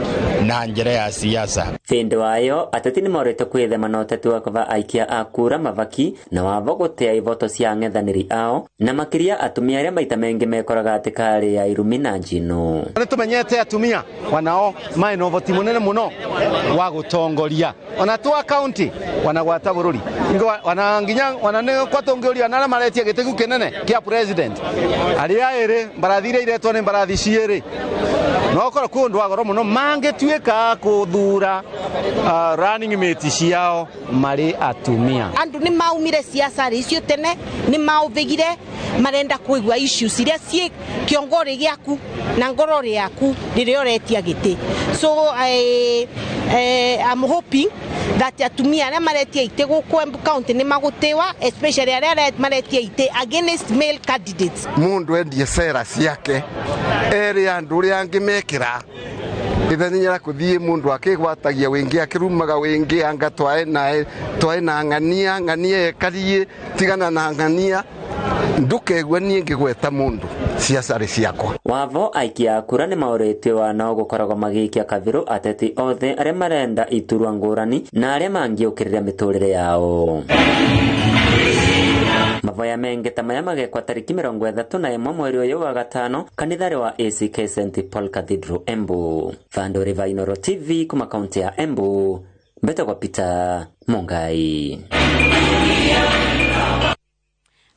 na njĩra ya siasa. Thĩndĩ wayo ateti nĩ morĩtwo kwĩthema na ũteti wa kũva aikia a kura mavaki na wavo gũtea ivoto cia ang'ethanĩri ao na makĩria atumia arĩa maita maingĩ mekoraga atĩ karĩ ya irumi na njino. Nĩ tũmenyete atumia wanao maĩ na ũvoti mũnene mũno wa gũtongoria ona twa county wanagwata bũrũri wana nginya wana kwa tongoria na maretia gĩtĩ kĩu kĩnene kĩa president arĩa ĩrĩ mbarathi iria iretwo nĩ mbarathi cierĩ no korwo kwĩ ũndũ wa goro mũno mangĩtuĩka kũthura running mate ciao marĩ atumia. Andũ nĩ maumire siasa icio tene nĩ maũthĩgire marenda kũigua issues iria ciĩ kĩongorĩ gĩaku na ngoro yaku rĩrĩa ũretia gĩtĩ. So I'm hoping that atumia arĩa maretia itĩ gũkũ Embu County nĩ magũtĩwa, especially arĩa maretia itĩ against male candidates. Mũndũ endie sera ciake ere andũ ũrĩa angĩmekĩra ithenya rĩa kũthiĩ mũndũ akĩgwatagia wĩngĩ akĩrumaga wĩngĩ anga twae na ng'ania ng'ania ekarie tigana na ng'ania ndũkegue niĩ ngĩgweta mũndũ siasa rĩ ciakwa. Wavo aikia a kura nĩ maũrĩtio wanao gũkoragwo magĩikia kabirũ ateti othe arĩa marenda iturwa ngũrani na arĩa mangĩũkĩrĩra mĩtũrĩre yao. Mavoya menge ta maya magekwa tarĩki 31 mweri ũyũ wa gatano kanitharĩ wa ACK St Paul Cathedral Embu. Vandũ River Inooro TV kuma kaunti ya Embu, mbetagwo Peter Mungai.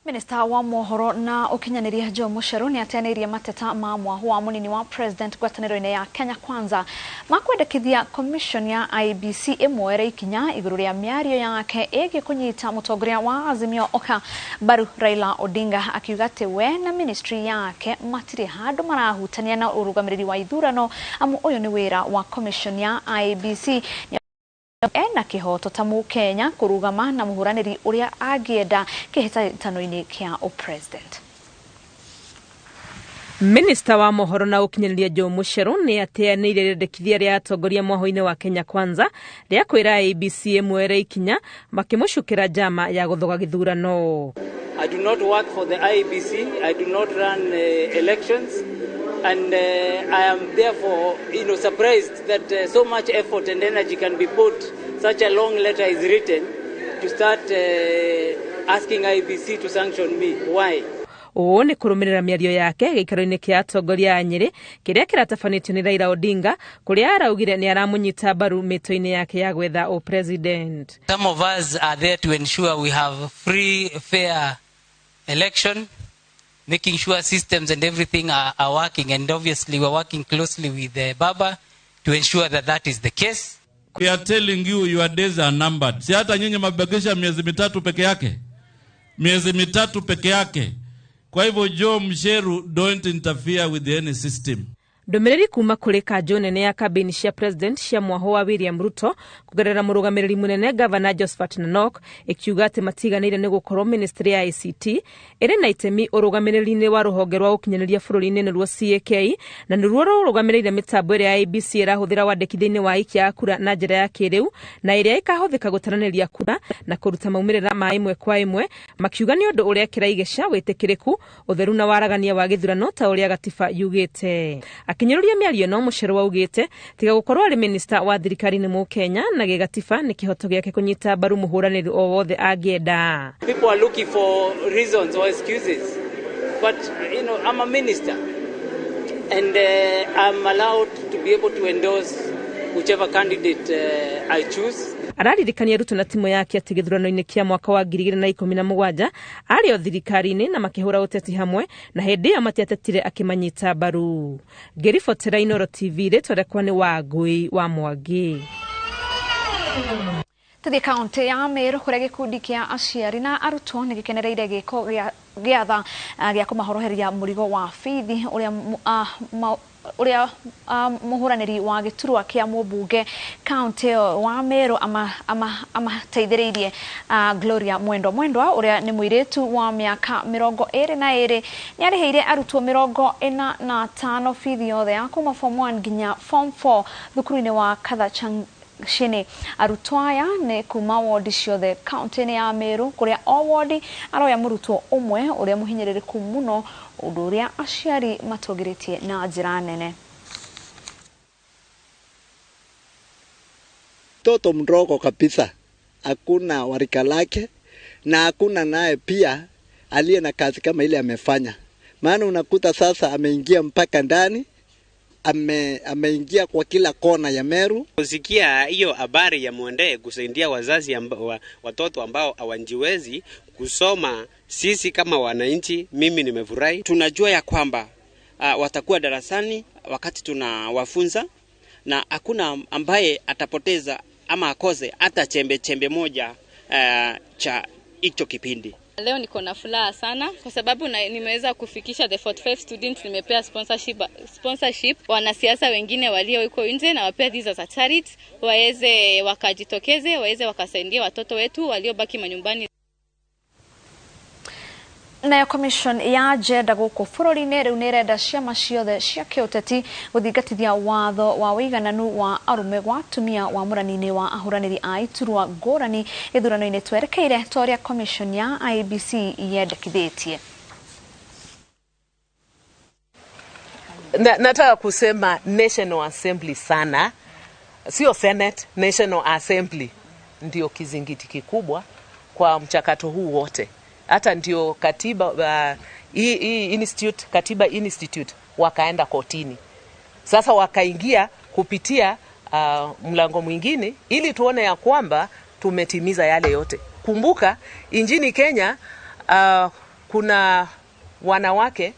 Minista wa mohoro na ũkinyanĩria Joe Mucheru nĩ ateanĩirie mateta ma mwahu wa mũnini wa president ngwatanĩro-inĩ ya Kenya Kwanza makwendekithia commission ya IEBC ĩmuoere ikinya igũrũ rĩa mĩario yake ĩgiĩ kũnyita mũtongoria wa Azimio Oka mbaru Raila Odinga, akiuga atĩ we na ministry yake matirĩ handũ marahutania na ũrũgamĩrĩri wa ithurano amu ũyũ nĩ wĩra wa commission ya IEBC. Ena kĩhoto ta mũkenya kũrũgama na mũhũranĩri ũrĩa angĩenda kĩhĩtahĩtano-inĩ kĩa ũpresident. Minista wa mohoro na ũkinyanĩria Joe Mucheru nĩ ateanĩirie rĩendekithia rĩa atongoria mwaho-inĩ wa Kenya Kwanza rĩa kwĩra IEBC ĩmuoere ikinya makĩmũcukĩra njama ya gũthoga gĩthurano. I do not work for the IEBC. I do not run elections. And I am therefore, surprised that so much effort and energy can be put, such a long letter is written to start asking IEBC to sanction me. Why? Ũũ nĩ kũrũmĩrĩra mĩario yake gĩikaro-inĩ kĩa atongoria a Nyĩrĩ kĩrĩa kĩratabanĩtio nĩ Raila Odinga kũrĩa araugire nĩ aramũnyita mbaru mĩtũ-inĩ yake ya gwetha ũpresident. Some of us are there to ensure we have free, fair election. making sure systems and everything are working. And obviously we're working closely with Baba to ensure that that is the case. We are telling you your days are numbered. Si hata nyinyi mabakisha miezi mitatu peke yake. Miezi mitatu peke yake. Kwa hivyo Joe Mucheru, don't interfere with any system. Ndũmĩrĩri kuma kũrĩ kanjũ nene ya kambĩini cia president cia mwaho wa William Ruto kũgerera mũrũgamĩrĩri mũnene Gavana Josephat Nanok ĩkiuga atĩ matiganĩire nĩ gũkorwo ministry ya ICT ĩrĩ na itemi ũrũgamĩrĩri-inĩ wa rũhonge rwa ũkinyanĩria bũrũri-inĩ nĩruo CAK na nĩruo rũrũgamĩrĩire mĩtambo ĩrĩa IEBC ĩrahũthĩra wandĩkithia-inĩ wa aikia a kura na njĩra ya kĩrĩu na ĩrĩa ĩkahũthĩka gũtaranĩria kura na kũruta maumĩrĩra ma ĩmwe kwa ĩmwe, makiuga nĩ ũndũ ũrekĩra igeca wĩtĩkĩrĩku, ũtheru na waragania wa gĩthurano ta ũrĩa gatiba yugĩte. Akinyũrũria mĩario no Mucheru augĩte tiga gũkorwo arĩ minista wa thirikari nĩ Mũkenya na gĩgatiba nĩ kĩhoto gĩake kũnyita mbaru mũhũranĩri o wothe angĩenda. People are looking for reasons or excuses, but you know, I'm a minister and I'm allowed to be able to endorse whichever candidate I choose. Araririkania Ruto na timu yake atĩ gĩthurano-inĩ kĩa mwaka wa 2017 arĩ o thirikari-inĩ na makĩhũra ũteti hamwe na hĩndĩ ĩyo matiatetire akĩmanyita mbaru. Ngĩribotera Inooro TV, rĩtwa rĩakwa nĩ Wangũi wa Mwangi. Tuthiĩ kaunti ya Meru kũrĩa gĩkundi kĩa aciari na arutwo nĩ gĩkenereire gĩko gĩa tha gĩa kũmahoroheria mũrigo wa bithi ũrĩa mũhũranĩri wa gĩturwa kĩa mũmbunge kaunti ĩyo wa Meru amateithĩrĩirie Gloria Mwendwa. Mwendwa ũrĩa nĩ mũirĩtu wa mĩaka 22 nĩarĩhĩire arutwo 45 bithi yothe ya kuma form 1 nginya form 4 thukuru-inĩ wa Kathachangshini. Arutwo aya nĩ kuma wodi ciothe kaunti-inĩ ya Meru kũrĩa o wodi aroya mũrutwo ũmwe ũrĩa mũhinyĩrĩrĩku mũno, ũndũ ũrĩa aciari matũgĩrĩtie na njĩra nene. Mtoto mdogo kabisa, hakuna warika lake na hakuna naye pia aliye na kazi kama ile amefanya. Maana unakuta sasa ameingia mpaka ndani, ameingia kwa kila kona ya Meru. Kusikia hiyo habari ya Mwende kusaidia wazazi watoto ambao hawajiwezi kusoma, sisi kama wananchi, mimi nimefurahi. Tunajua ya kwamba watakuwa darasani wakati tunawafunza na hakuna ambaye atapoteza ama akose hata chembe chembe moja cha hicho kipindi. Leo niko na furaha sana kwa sababu nimeweza kufikisha the 45 students, nimepea sponsorship wanasiasa wengine walio huko nje na wapea these as a charity waweze wakajitokeze, waweze wakasaidia watoto wetu waliobaki manyumbani. Nayo commission ya gender gũkũ bũrũri-inĩ rĩu nĩ ĩrenda ciama ciothe cia kĩũteti gũthingatithia watho wa ũigananu wa arũme gwa atumia wa mũrani-inĩ wa ahũranĩri a iturwa ngũrani gĩthurano-inĩ twerekeire ta ũrĩa commission ya IEBC yendekithĩtie. Nataka kusema National Assembly sana, sio Senate. National Assembly ndio kizingiti kikubwa kwa mchakato huu wote. Hata ndio katiba institute, Katiba Institute wakaenda kotini. Sasa wakaingia kupitia mlango mwingine ili tuone ya kwamba tumetimiza yale yote. Kumbuka nchini Kenya kuna wanawake,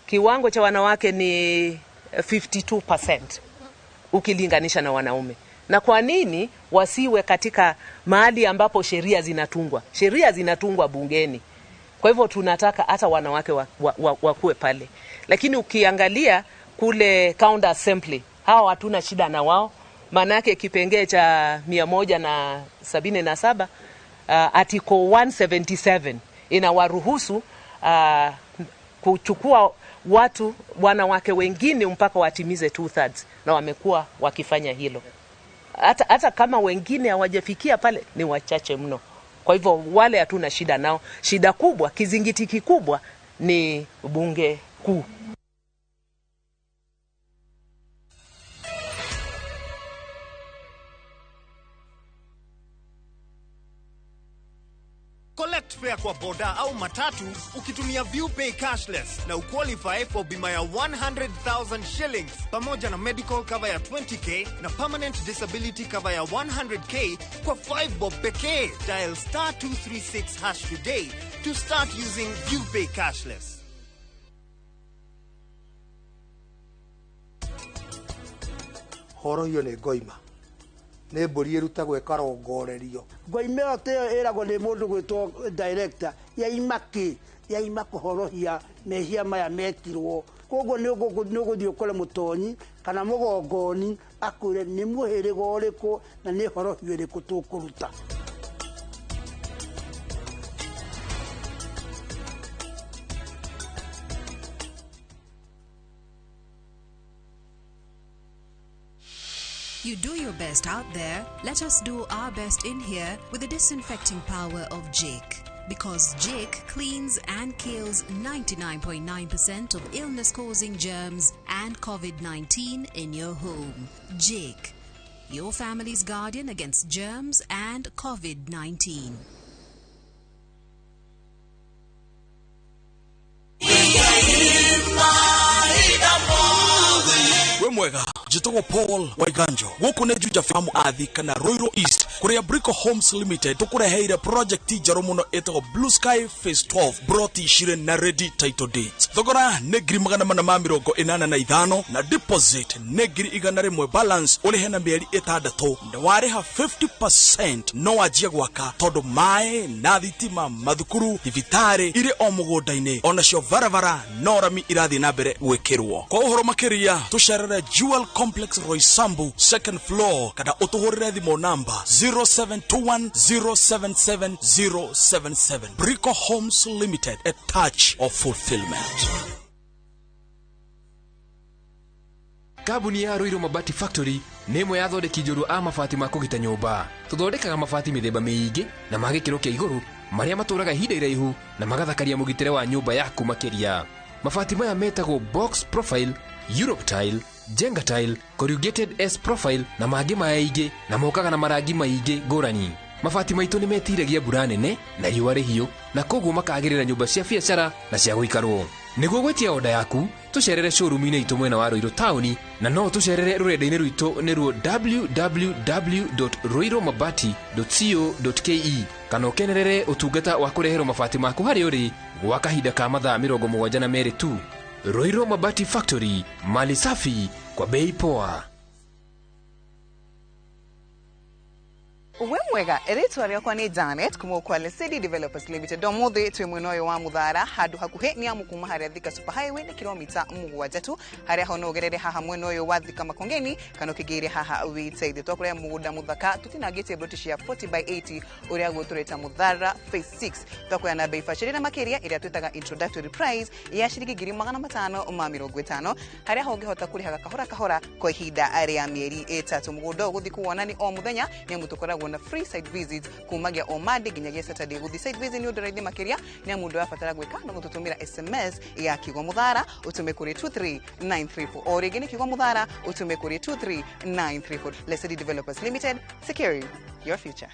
kiwango cha wanawake ni 52% ukilinganisha na wanaume. Na kwa nini wasiwe katika mahali ambapo sheria zinatungwa? Sheria zinatungwa bungeni. Kwa hivyo tunataka hata wanawake wakuwe pale. Lakini ukiangalia kule County Assembly, hawa hatuna shida na wao. Maana yake kipengee cha 177 article 177 inawaruhusu kuchukua watu wanawake wengine mpaka watimize 2/3, na wamekuwa wakifanya hilo. Hata kama wengine hawajafikia pale ni wachache mno. Kwa hivyo wale hatuna shida nao. Shida kubwa, kizingiti kikubwa ni bunge kuu. Collect fare kwa boda au matatu ukitumia ViewPay cashless na uqualify for bima ya 100,000 shillings pamoja na medical cover ya 20k na permanent disability cover ya 100k kwa 5 bob pekee. Dial *236# today to start using ViewPay cashless. Horohio nĩ ngoima. Nĩ mbũri ĩrutagwo ĩkarongorerio. Ngoima ĩyo tĩyo ĩragwo nĩ mũndũ gwĩtwo director yaima kĩ yaima kũhorohia mehia maya mekirwo. Koguo nĩ ũgũthiĩ ũkore mũtonyi kana mũgongoni akwĩre nĩ mũhĩrĩga ũrĩkũ na nĩ horohio ĩrĩkũ tũkũruta. You do your best out there, let us do our best in here with the disinfecting power of Jake. Because Jake cleans and kills 99.9% of illness-causing germs and COVID-19 in your home. Jake, your family's guardian against germs and COVID-19. We mwega njĩtagwo Paul Waiganjo gũkũ nĩ Juja Farm athi kana Ruiru East kũrĩa Brico Homes Limited tũkũreheire project njerũ mũno ĩtagwo Blue Sky Phase 12 broti cirĩ na ready title deeds. Thogora nĩ 485 na deposit nĩ 100,000 balance ũrĩhe na mĩeri 6 na warĩha 50% no wanjie gwaka tondũ maĩ na thitima mathukuru thibitarĩ irĩ o mũgũnda-inĩ onacio barabara no rami irathiĩ na mbere gwĩkĩrwo. Kwa ũhoro makĩria tũcerere Jewel Complex Roysambu second floor kana ũtũhũrĩre thimũ namba 0721077077. Brico Homes Limited, a touch of fulfillment. Kambuni ya Ruiru Mabati Factory nĩ ĩmwe ya athondeki njorua a mabati ma kũgita nyũmba. Tũthondekaga mabati mĩthemba mĩingĩ na ma gĩkĩro kĩa igũrũ marĩa matũraga ihinda iraihu na magathakaria mũgitĩre wa nyũmba yaku makĩria. Mabati maya metagwo box profile, Europe tile, Jenga tile, corrugated S profile na mangĩ maingĩ na mokaga na marangi maingĩ ngũrani. Mabati maitũ nĩ metiragia mbura nene na riũa rĩhiũ na koguo makagĩrĩra nyũmba cia biacara na cia gũikarwo. Nĩguo gwĩtia oda yaku tũcerere showroom-inĩ itũ mwena wa Ruiru taũni na no tũcerere rũrenda-inĩ rwitũ nĩruo www.ruirumabati.co.ke kana ũkenerere ũtungata wa kũreherwo mabati maku harĩa ũrĩ gwa kahinda ka mathaa 72 tu. Ruiru Mabati Factory, mali safi kwa bei poa. We mwega rĩtwa rĩakwa nĩ Janet kuma kwa Lesedi Developers Limited. Ũmũthĩ twĩ mwena ũyũ wa Mũthara handũ hakuhĩ nĩ amu kuma harĩa Thika Super Highway nĩ kilomita 7 tu harĩa ho no ũgerere haha mwena ũyũ wa Thika Makongeni kana ũkĩgĩire haha wĩteithio. Twakũrehe mũgũnda mũthaka tũtinangĩtie broti cia 40 by 80 ũrĩa gũtũrĩta Mũthara Phase 6. Twakuoya na bei bacĩrĩre makĩria ĩrĩa twĩtaga introductory price ya ciringi 550 harĩa ho ũngĩhota kũrĩhaga kahora kahora kwa ihinda rĩa mĩeri 3. Mũgũnda ũyũ gũthiĩ kuwona nĩ o mũthenya nĩ amu tũkoragwo na free site visits kumagia o Monday nginyagia Saturday. Guthi site visit ni undu raithi makiria ni mundu abatara gwika no gututumira SMS ya kiugo Muthara utume kuri 23934 o ringi ni kiugo Muthara utume kuri 23934. Lesedi Developers Limited, securing your future.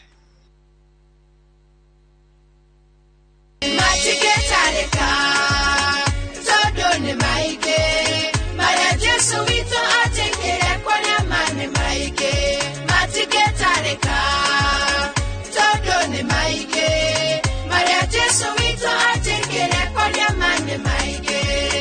Matigetareka todo ni maige mara Jesu wito atekere kwa mane maige matigetareka todo ni maige mara Jesu wito atekere kwa mane maige.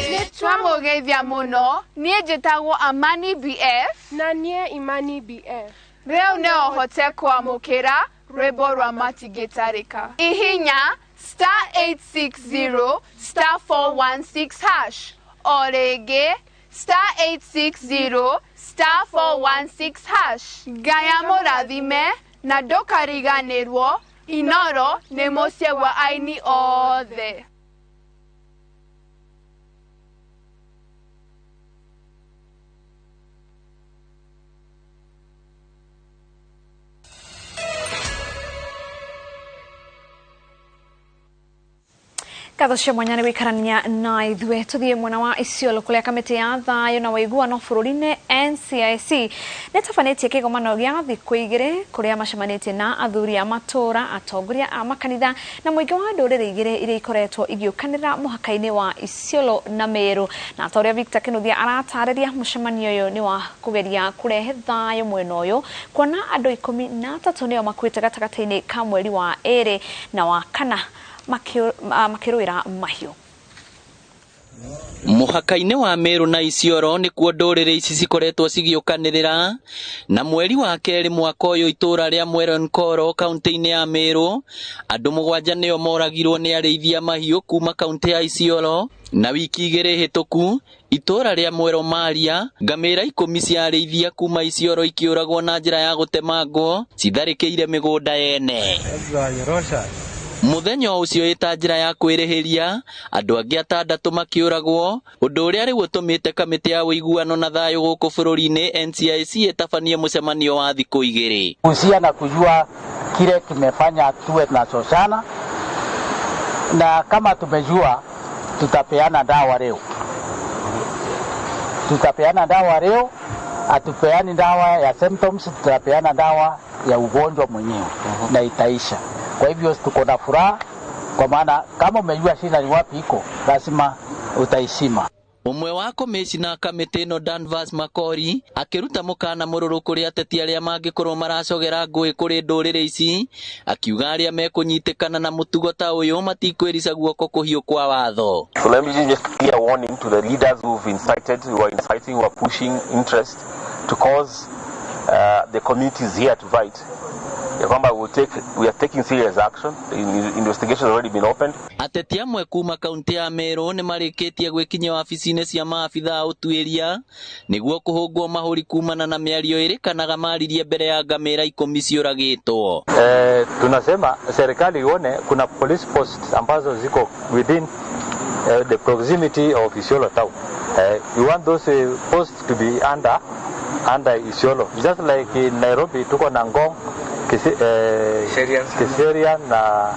Nitwamugeithia muno nie njitagwo Amani BF na nie Imani BF. Riu no hote kwamukira rwimbo rwa matigetareka. Ihinya star 860 star 416 hash o rĩngĩ star 860 star 416 hash. Ngaya mũrathime na ndũkariganĩrwo Inoro nĩ mũciĩ wa aini othe. Ngatho cia mwanya nĩ gũikarania na ithuĩ tũthiĩ mwena wa Isiolo kũrĩa kamĩtĩ ya thayũ na ũiguano bũrũri-inĩ NCIC nĩ ĩtabanĩtie kĩgomano gĩa thikũ igĩrĩ kũrĩa macemanĩtie na athuri a matũũra, atongoria a makanitha na mũingĩ wa ndũrĩrĩ igĩrĩ iria ikoretwo igĩũkanĩra mũhaka-inĩ wa Isiolo na Meru. Na ta ũrĩa Victor Kinuthia aratarĩria, mũcemanio ũyũ nĩ wa kũgeria kũrehe thayũ mwena ũyũ kuona andũ 13 nĩo makuĩte gatagatĩ-inĩ ka mweri wa 2 na wa 4 makĩrũĩra mahiũ. Mũhaka-inĩ wa Meru na Isiolo nĩkuo ndũrĩrĩ ici cikoretwo cigĩũkanĩrĩra, na mweri wa kerĩ mwaka ũyũ itũũra rĩa Mweronkoro kaunti-inĩ ya Meru andũ 7 nĩo moragirwo nĩ arĩithia mahiũ kuma kaunti ya Isiolo, na wiki 2 hĩtũku itũũra rĩa Mwero Maria ngamĩra 10 cia arĩithia kuma Isiolo ikĩũragwo na njĩra ya gũtemangwo citharĩkĩire mĩgũnda yene. Mũthenya ũcio ĩta njĩra ya kwĩrĩhĩria andũ angĩ 6 makĩũragwo, ũndũ ũrĩa rĩu ũtũmĩte kamĩtĩ ya ũiguano na thayũ gũkũ bũrũri-inĩ NCIC ĩtabanie mũcemanio wa thikũ 2. Kusia na kujua kile kimefanya tuwe tunachoshana, na kama tumejua tutapeana dawa leo. Tutapeana dawa leo, atupeani dawa ya symptoms, tutapeana dawa ya ugonjwa mwenyewe na itaisha. Kwa hivyo tuko na furaha kwa maana kama umejua shida ni wapi iko, lazima utaisima. Ũmwe wa komishina kamĩtĩ ĩno Danvas Makori akĩruta mũkana mũrũrũ kũrĩ ateti arĩa mangĩkorwo maracogera ngũĩ kũrĩ ndũrĩrĩ ici, akiuga arĩa mekũnyitĩkana na mũtugo ta ũyũ matikwĩrica guoko kũhiũ kwa watho. So let me just give a warning to the leaders who've incited, who are inciting, who are pushing interest to cause the communities here to fight. We are taking serious action. The investigation has already been opened. Ateti amwe kuma kaunti ya Meru nĩ marĩkĩtie gwĩkinyia wabici-inĩ cia maabitha a ũtuĩria nĩguo kũhũngwo mahũri kumana na mĩario ĩrĩkanaga maririe mbere ya ngamĩra 10 ciũragĩtwo. Tunasema serikali ione kuna police posts ambazo ziko within the proximity of Isiolo town. We want those posts to be under Isiolo. Just like in Nairobi tuko na Ngong, Kiserian na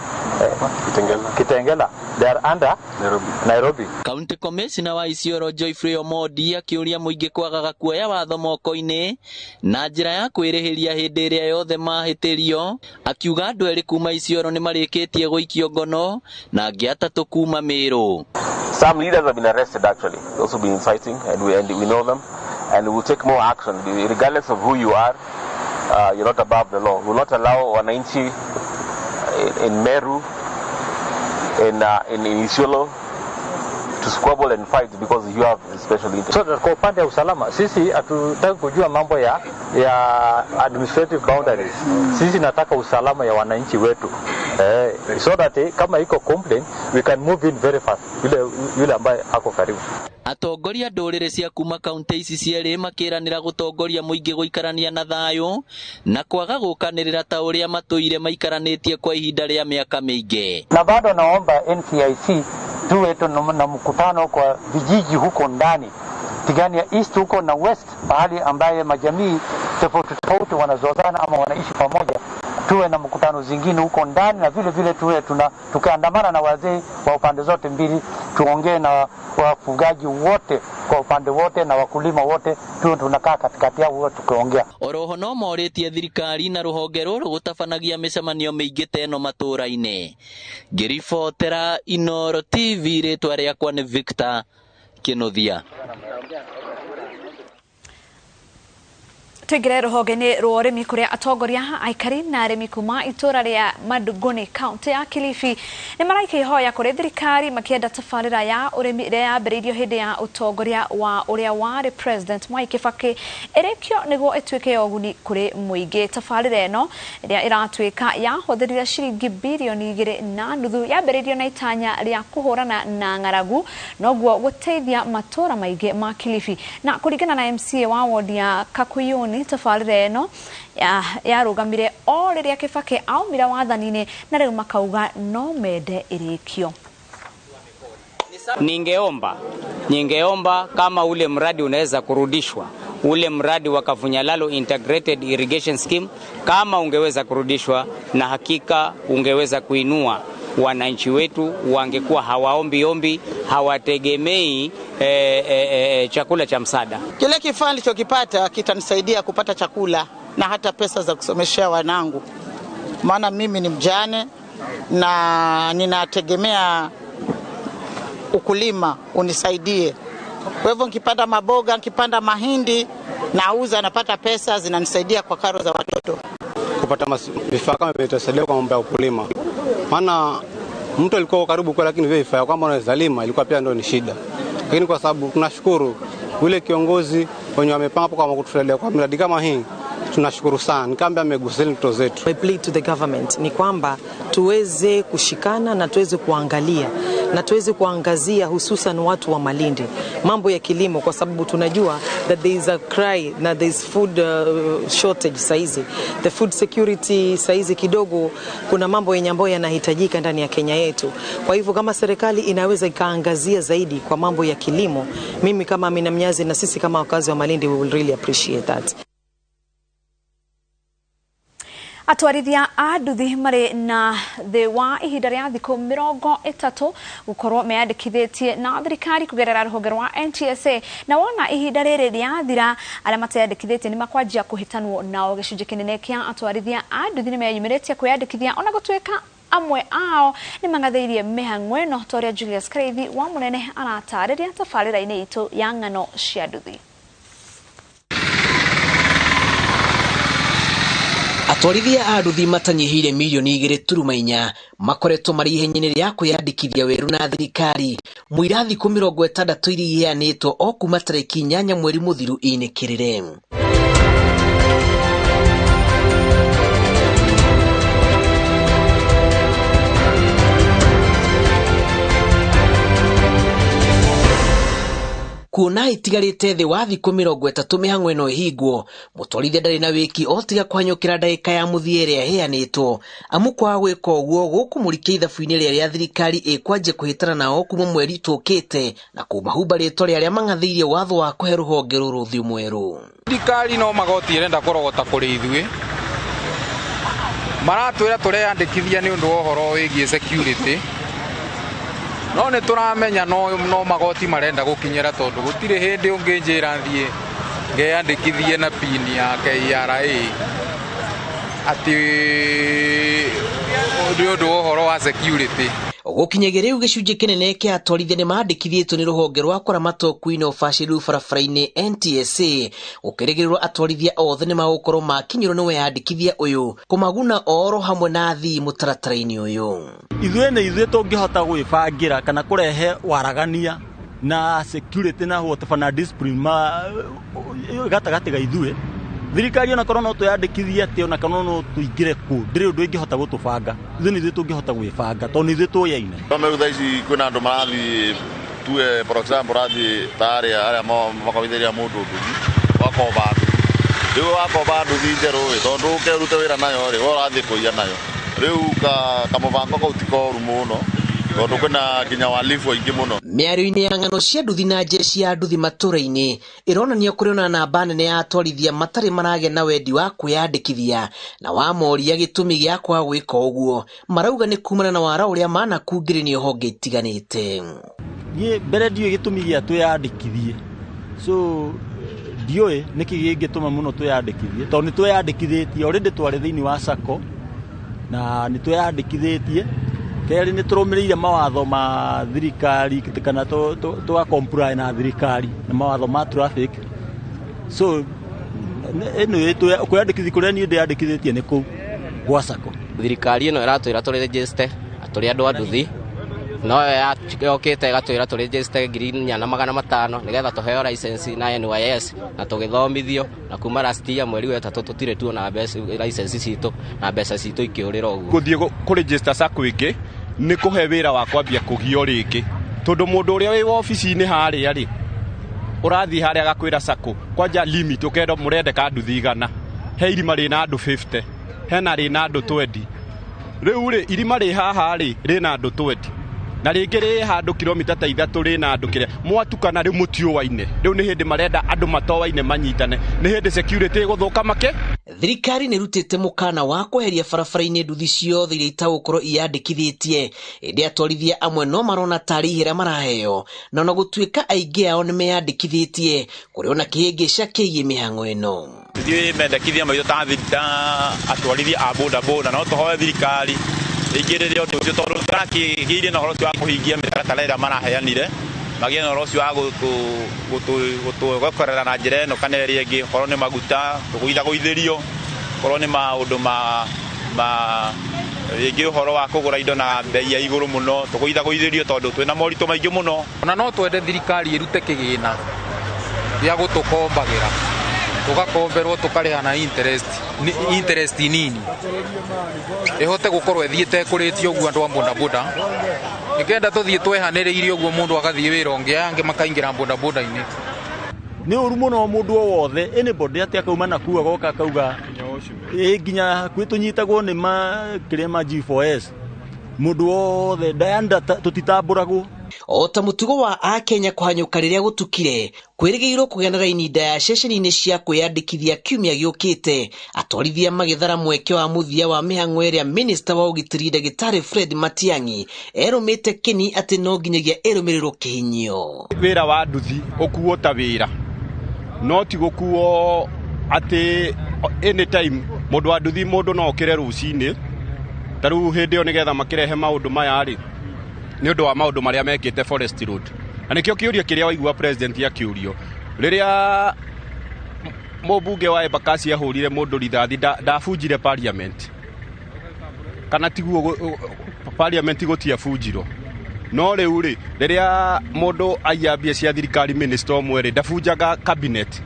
Kitengela. They are under Nairobi. County Commissioner wa Isiolo Joyfrey Omondi akĩũria mũingĩ kwagaga kuoya watho moko-inĩ na njĩra ya kwĩrĩhĩria hĩndĩ ĩrĩa yothe mahĩtĩrio, akiuga andũ 2 kuma Isiolo nĩ marĩkĩtie gũikio ngono na angĩ 3 kuma Meru. Some leaders have been arrested actually, also been inciting, and we know them, and we will take more action regardless of who you are. You're not above the law. We will not allow wananchi in Meru, in Isiolo to squabble and fight because you have special interest. So that kwa upande wa usalama sisi hatutaki kujua mambo ya administrative boundaries. Sisi nataka usalama ya wananchi wetu. So that kama iko complaint we can move in very fast. Yule ambaye ako karibu. Atongoria ndũrĩrĩ cia kuma kaunti ici cierĩ makĩranĩra gũtongoria mũingĩ gũikarania na thayũ na kwaga gũkanĩrĩra ta ũrĩa matũire maikaranĩtie kwa ihinda rĩa mĩaka mĩingĩ. Na bado naomba NCIC tuwe na mkutano kwa vijiji huko ndani, Tigania East huko na West, pahali ambaye majamii tofauti tofauti wanazozana ama wanaishi pamoja. Tuwe na mkutano zingine huko ndani, na vile vile tuwe tukaandamana na wazee wa upande zote mbili, tuongee na wafugaji wote kwa upande wote na wakulima wote, tuwe tunakaa katikati yao wote tukiongea. Oroho no morĩtie thirikari na rũhonge rũrũ gũtabanagia mĩcemanio mĩingĩ ta ĩno matũũra-inĩ. Ngĩribotera Inooro TV, rĩtwa rĩakwa nĩ Victor Kĩnuthia. Tuingire rũhonge-inĩ rwa ũrĩmi kũrĩa atongoria aikari na arĩmi kuma itũũra rĩa Maduguni kaunti ya Kilifi nĩ maraikia ihoya kũrĩ thirikari makĩenda tabarĩra ya ũrĩmi ĩrĩa yambĩrĩirio hĩndĩ ya ũtongoria wa ũrĩa warĩ President Mwai Kibaki ĩrĩkio nĩguo ĩtuĩke ya ũguni kũrĩ mũingĩ. Tabarĩra ĩno ĩrĩa ĩratuĩka yahũthĩrire ciringi birioni 2.5 yambĩrĩirio na itanya rĩa kũhũrana na ng'aragu noguo gũteithia matũũra maingĩ ma Kilifi. Na kũringana na MCA wa wodi ya Kakuyuni, tabarĩra ĩno yarũgamire o rĩrĩa Kibaki aumire wathani-inĩ na rĩu makauga no mende ĩrĩkio. Ningeomba kama ule mradi unaweza kurudishwa, ule mradi wa Kavunyalalo Integrated Irrigation Scheme, kama ungeweza kurudishwa, na hakika ungeweza kuinua wananchi wetu, wangekuwa hawaombi ombi, hawategemei chakula cha msaada. Kile kifaa nilichokipata kitanisaidia kupata chakula na hata pesa za kusomeshea wanangu, maana mimi ni mjane na ninategemea ukulima unisaidie. Kwa hivyo nikipanda maboga, nikipanda mahindi nauza, napata pesa zinanisaidia kwa karo za watoto. Kupata vifaa kama vitasaidia kwa mambo ya ukulima, maana mtu alikuwa karibu kwa, lakini vile vifaa kwamba unaweza lima ilikuwa pia ndio ni shida. Lakini kwa sababu tunashukuru yule kiongozi wenye wamepanga kwa kutusaidia kwa miradi kama hii, tunashukuru sana. Kambi amegusia ndoto zetu. My plea to the government ni kwamba tuweze kushikana na tuweze kuangalia na tuweze kuangazia hususan watu wa Malindi mambo ya kilimo, kwa sababu tunajua that there is a cry na there is food shortage saizi, the food security saizi kidogo kuna mambo yenye ambayo yanahitajika ndani ya Kenya yetu. Kwa hivyo kama serikali inaweza ikaangazia zaidi kwa mambo ya kilimo, mimi kama Amina Mnyazi na sisi kama wakazi wa Malindi, we will really appreciate that. Atwarithia a nduthi marĩ na thĩ wa ihinda rĩa thikũ 30 gũkorwo meyandĩkithĩtie na thirikari kũgerera rũhonge rwa NTSA, na wona ihinda rĩrĩ rĩathira arĩa mateyandĩkithĩtie nĩ makwanjia kũhĩtanwo nao. Gĩcunjĩ kĩnene kĩa atwarithia a nduthi nĩ meyumĩrĩtie kwĩyandĩkithia, ona gũtuĩka amwe ao nĩ mang'athĩirie mĩhang'o ĩno, ta ũrĩa Julius Karithi wa Mũnene aratarĩria tabarĩra-inĩ itũ ya ng'ano cia nduthi. Atwarithia a nduthi matanyihĩire mirioni 2.4 makoretwo marĩ ihenya-inĩ rĩa kwĩyandĩkithia werũ na thirikari mũira thikũ 60 iria iheanĩtwo o kuma tarĩki 8 mweri mũthiru inĩkĩrĩre. Kuona itigarĩte thĩ wa thikũ 30 mĩhang'o ĩno ĩhingwo, mũtwarithia ndarĩ na wĩki o tiga kũhanyũkĩra ndagĩka ya mũthia ĩrĩa ĩheanĩtwo, amu kwaga gwĩka ũguo gũkũmũrikia ithabu-inĩ rĩrĩa thirikari ĩkwanjia kũhĩtana nao kuma mweri tũkĩte na kũmahumba rĩtwa rĩa arĩa mang'athĩirie watho wa kũhe rũhonge rũrũ ũthiũ mwerũ. Thirikari no magoti ĩrenda kũrogota kũrĩ ithuĩ, maratwĩra tũreyandĩkithia nĩ ũndũ wa ũhoro wĩgiĩ security, no nĩ tũramenya no magoti marenda gũkinyĩra, tondũ gũtirĩ hĩndĩ ũngĩnjĩra thiĩ ngeyandĩkithie na pin ya KRA atĩ nĩ ũndũ wa ũhoro wa security. Gũkinyagia rĩu gĩcunjĩ kĩnene kĩa atwarithia nĩ mandĩkithĩtio nĩ rũhonge rwa kũramata ũkuui na ũbacĩrĩru barabara-inĩ NTSA, gũkĩrĩgĩrĩrwo atwarithia othe nĩ magũkorwo makinyĩrwo nĩ weyandĩkithia ũyũ kũmaguna oro hamwe na athii mũtaratara-inĩ ũyũ. Ithuĩ nĩ ithuĩ tũngĩhota gwĩbangĩra kana kũrehe waragania na security na whatever na discipline ma gatagatĩ ga ithuĩ. Thirikari ona korwo no twĩyandĩkithie atĩ ona kana no tũingĩre kũ, ndĩrĩ ũndũ ĩngĩhota gũtũbanga. Ithuĩ nĩ ithuĩ tũngĩhota gwĩbanga tondũ nĩ ithuĩ tũyaine. Rĩu thaa ici kwĩna andũ marathiĩ tuge for example ũrathiĩ ta arĩa makomithĩria mũndũ nduthi wakomba nduthi, rĩu wakomba nduthi njerũ ĩ, tondũ ũke ũrute wĩra nayo rĩ, we ũrathiĩ kũiya nayo. Rĩu kamũbango kau ti koru mũno tondũ kwĩna nginya walifu aingĩ mũno. Mĩario-inĩ ya ng'ano cia nduthi na jeshi ya nduthi matũra-inĩ ĩronania kũrĩ ona namba nene ya atwarithia matarĩ maragĩa na wendi wa kwĩyandĩkithia, na wamoria gĩtũmi gĩa kwaga gwĩka ũguo marauga nĩ kumana na wara ũrĩa manakungĩrĩrio honge itiganĩte. Niĩ mbere ndiũĩ gĩtũmi gĩa twĩyandĩkithie, so ndiũĩ nĩkĩ gĩngĩtũma mũno twĩyandĩkithie, tondũ nĩ twĩyandĩkithĩtie already, twarĩ thĩinĩ wa SACCO na nĩ twĩyandĩkithĩtie. Kerĩ nĩ tũrũmĩrĩire mawatho ma thirikari kana tũga comply na thirikari na mawatho ma traffic, so anyway kwĩyandĩkithia kũrĩa niĩ ndĩyandĩkithĩtie nĩ kũu gwa SACCO. Thirikari ĩno ĩratwĩra tũrĩnjĩste tũrĩ andũ a nduthi, no yokĩte ĩgatwĩra tũrĩnjĩste 4,500 nĩgetha tũheo license na NYS na tũgĩthomithio, na kuma last year mweri wa 3 tũtirĩ tuona license citũ na mbeca citũ ikĩũrĩra ũguo. Gũthiĩ kũrĩnjĩsta SACCO ĩngĩ nĩ kũhe wĩra wa kwambia kũgio rĩngĩ, tondũ mũndũ ũrĩa wĩ wobici-inĩ harĩa rĩ, ũrathiĩ harĩa agakwĩra SACCO kwanja limit ũkenda mũrendeka nduthi 100, he irima rĩna andũ 50, hena rĩna andũ 20, rĩu rĩ irima rĩ haha rĩ rĩna andũ 20, na rĩngĩ rĩ handũ kilomita ta 3 rĩna andũ kĩrĩa mwatukana rĩu mũtiũwaine. Rĩu nĩ hĩndĩ marenda andũ matowaine manyitane, nĩ hĩndĩ security ĩgũthũka make. Thirikari nĩ ĩrutĩte mũkana wa kweheria barabara-inĩ nduthi ciothe iria itagũkorwo iyandĩkithĩtie, ĩndĩ atwarithia amwe no marona tarĩ ihera maraheo, na ona gũtuĩka aingĩ ao nĩ meyandĩkithĩtie, kũrĩ ona kĩhĩngĩca kĩgiĩ mĩhang'o ĩno. Ithuĩ mendekithia maitũ ta atwarithia a boda boda no tũhoe thirikari ĩingĩrĩre ũndũ ũcio, tondũ tũrakĩgĩire na ũhoro ũcio wa kũhingia mĩtaratara ĩrĩa maraheanire, magĩe na ũhoro ũcio wa gũtũgokorera na njĩra ĩno kana ĩrĩa ĩngĩ, okorwo nĩ maguta tũgũithagũithĩrio, okorwo nĩ maũndũ ma Ma rĩngĩ ũhoro wa kũgũra indo na bei ya igũrũ mũno tũgũithagũithĩrio tondũ twĩna moritũ maingĩ mũno. Ona no twende thirikari ĩrute kĩgĩna gĩa gũtũkombagĩra, tũgakomberwo tũkarĩha na interest nini, ĩhote gũkorwo ĩthiĩte ĩkũrĩtie ũguo andũ a bodaboda, nĩkenda tũthiĩ twehanĩrĩirie ũguo mũndũ agathiĩ wĩra ũngĩ, aya angĩ makaingĩra bodaboda-inĩ. Nĩ ũru mũno mũndũ o wothe anybody atĩ akauma na kuu agoka akauga ĩ nginya hakuhĩ tũnyitagwo nĩ ma kĩrĩa ma G4S, mũndũ wothe ndayanda tũtitambũragwo. O ta mũtugo wa Akenya kũhanyũka rĩrĩa gũtukire, kwĩrĩgĩrĩirwo kũgĩa na raini ndaya ceceni-inĩ cia kwĩyandĩkithia kiumia gĩũkĩte, atwarithia magĩthara mweke wa mũthia wa mĩhang'o ĩrĩa minista wa ũgitĩri ndagĩtarĩ Fred Matiang'i erũmĩte kĩni atĩ no nginyagia ĩrũmĩrĩrwo kĩhinyio. Wĩra wa nduthi ũkuo ta wĩra, no ti gũkuo atĩ anytime mũndũ wa nduthi mũndũ no okĩre rũcinĩ ta rĩu hĩndĩ ĩyo nĩgetha makĩrehe maũndũ maya rĩ, nĩ ũndũ wa maũndũ marĩa mekĩte Forest Road. Na nĩkĩo kĩũria kĩrĩa waigua president akĩũrio rĩrĩa mũmbunge wa Embakasi ahũrire mũndũ rithathi, ndabunjire parliament, kana tiguo parliament gũtiabunjirwo. No rĩu rĩ, rĩrĩa mũndũ aiya mbia cia thirikari minister ũmwe rĩ, ndabunjaga cabinet.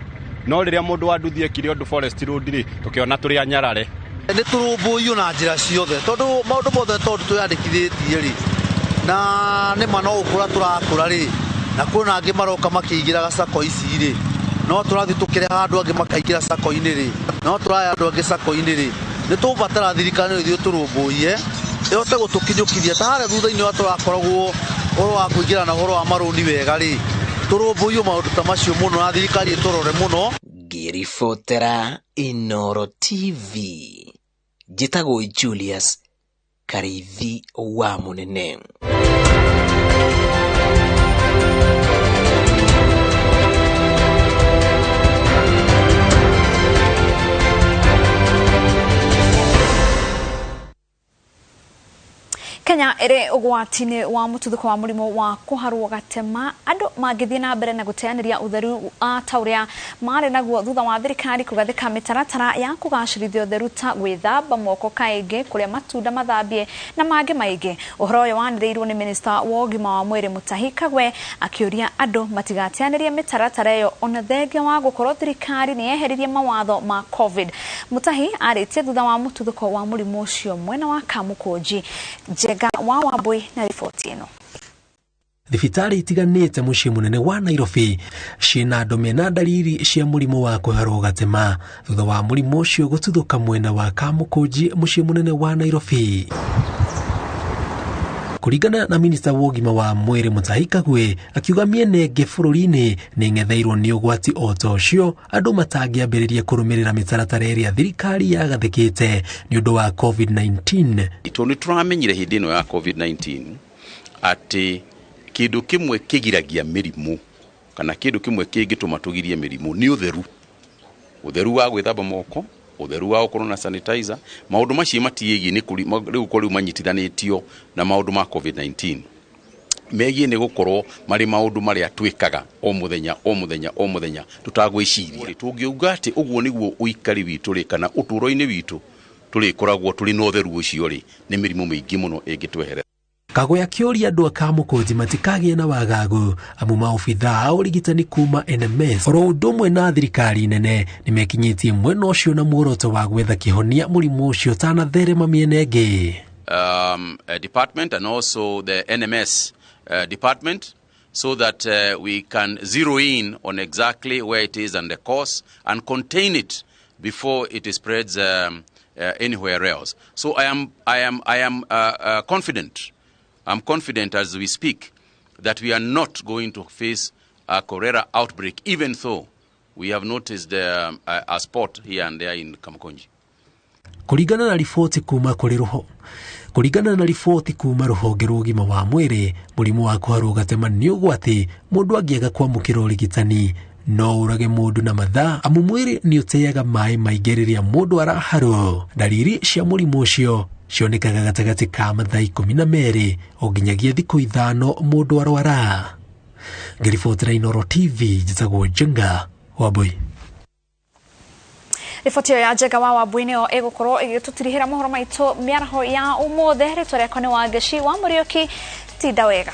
No rĩrĩa mũndũ wa nduthi ekire ũndũ Forest Road rĩ, tũkĩona tũrĩ anyarare. Nĩ tũrũmbũiyo na njĩra ciothe tondũ maũndũ mothe tondũ twĩyandĩkithĩtie rĩ, na nĩ ma no gũkũra tũrakũra rĩ, na kwĩna angĩ maroka makĩingĩraga sacco ici rĩ, no tũrathiĩ tũkĩrehaga andũ angĩ makaingĩra sacco-inĩ rĩ, no tũraya andũ angĩ sacco-inĩ rĩ, nĩ tũbatara thirikari no ithuĩ tũrũmbũiye ĩhote gũtũkinyũkithia ta harĩa thutha-inĩ wa tũrakoragwo ũhoro wa kũingĩra na ũhoro wa marũni wega rĩ, tũrũmbũiyo maũndũ ta macio mũno na thirikari ĩtũrore mũno. Ngĩribotera Inooro TV, njĩtagwo Julius Karithi wa Mũnene. Kenya ĩrĩ ũgwati-inĩ wa mũtuthũko wa mũrimũ wa kũharwo gatema, andũ mangĩthiĩ na mbere na gũteanĩria ũtheru ta ũrĩa marĩ naguo thutha wa thirikari kũgathĩka mĩtaratara ya kũgacĩrithia ũtheru ta gwĩthamba moko kaingĩ, kũrĩa matunda mathambie na mangĩ maingĩ. Ũhoro ũyũ wanĩrĩirwo nĩ minista wa ũgima wa mwĩrĩ Mutahi Kagwe akĩũria andũ matigateanĩrie mĩtaratara ĩyo ona thengia wa gũkorwo thirikari nĩ yeheririe mawatho ma COVID. Mutahi arĩtie thutha wa mũtuthũko wa mũrimũ ũcio mwena wa Kamũkũnji. Njega wa Wambui na riboti ĩno. Thibitarĩ itiganĩte mũciĩ mũnene wa Nairobi ciĩna andũ mena ndariri cia mũrimũ wa kũharwo gatema thutha wa mũrimũ ũcio gũtuthũka mwena wa Kamũkũnji mũciĩ mũnene wa Nairobi. Kũringana na minista wa ũgima wa mwĩrĩ Mutahi Kagwe, akiuga mĩena ĩngĩ bũrũri-inĩ nĩ ĩng'etheirwo nĩ ũgwati o ta ũcio andũ matangĩambĩrĩria kũrũmĩrĩra mĩtaratara ĩrĩa thirikari yagathĩkĩte nĩ ũndũ wa COVID-19. Tondũ nĩ tũramenyire hĩndĩ ĩno ya COVID-19 atĩ kĩndũ kĩmwe kĩgiragia mĩrimũ kana kĩndũ kĩmwe kĩngĩtũma tũgirie mĩrimũ nĩ ũtheru. Ũtheru wa gwĩthamba moko, ũtheru wa gũkorwo na sanitizer, maũndũ macio matiĩgiĩ nĩ rĩu rĩu manyitithanĩtio na maũndũ ma COVID-19. Megiĩ nĩ gũkorwo marĩ maũndũ marĩa twĩkaga o mũthenya o mũthenya o mũthenya tũtagwĩciria. Tũngiuga atĩ ũguo nĩguo ũikari witũ rĩ kana ũtũũro-inĩ witũ tũrĩkoragwo tũrĩ na ũtheru ũcio rĩ, nĩ mĩrimũ mĩingĩ mũno ĩngĩtweherera. Kagwe akĩũria andũ a Kamũkũnji matikagĩe na wagagu amu maobithaa a ũrigitani kuma NMS oro ũndũ ũmwe na thirikari nene nĩmekinyĩtie mwena ũcio na muoroto wa gwetha kĩhonia mũrimũ ũcio ũtanatherema mĩena ĩngĩ. Department and also the NMS department so that we can zero in on exactly where it is and the cause and contain it before it spreads anywhere else. So I am confident. I'm confident as we speak that we are not going to face a cholera outbreak, even though we have noticed a spot here and there in Kamukunji. Kũringana na riboti kuma rũhonge rwa ũgima wa mwĩrĩ, mũrimũ wa kũharwo gatema nĩ ũgwati mũndũ angĩaga kwamũkĩra ũrigitani no ũrage mũndũ na mathaa amu mwĩrĩ nĩ ũteaga maĩ maingĩ rĩrĩa mũndũ araharwo. Ndariri cia mũrimũ ũcio cionekaga gatagatĩ ka mathaa 12 o nginyagia thikũ 5 mũndũ arwara. Ngĩribotera Inooro TV, njĩtagwo Njenga Wambui. Riboti ĩyo ya Njenga wa Wambui nĩyo ĩgũkorwo ĩgĩtũtirihĩra mohoro maitũ mĩaraho ya ũmũthĩ. Rĩtwa rĩakwa nĩ Wangeci wa Mũriũki. Tinda wega.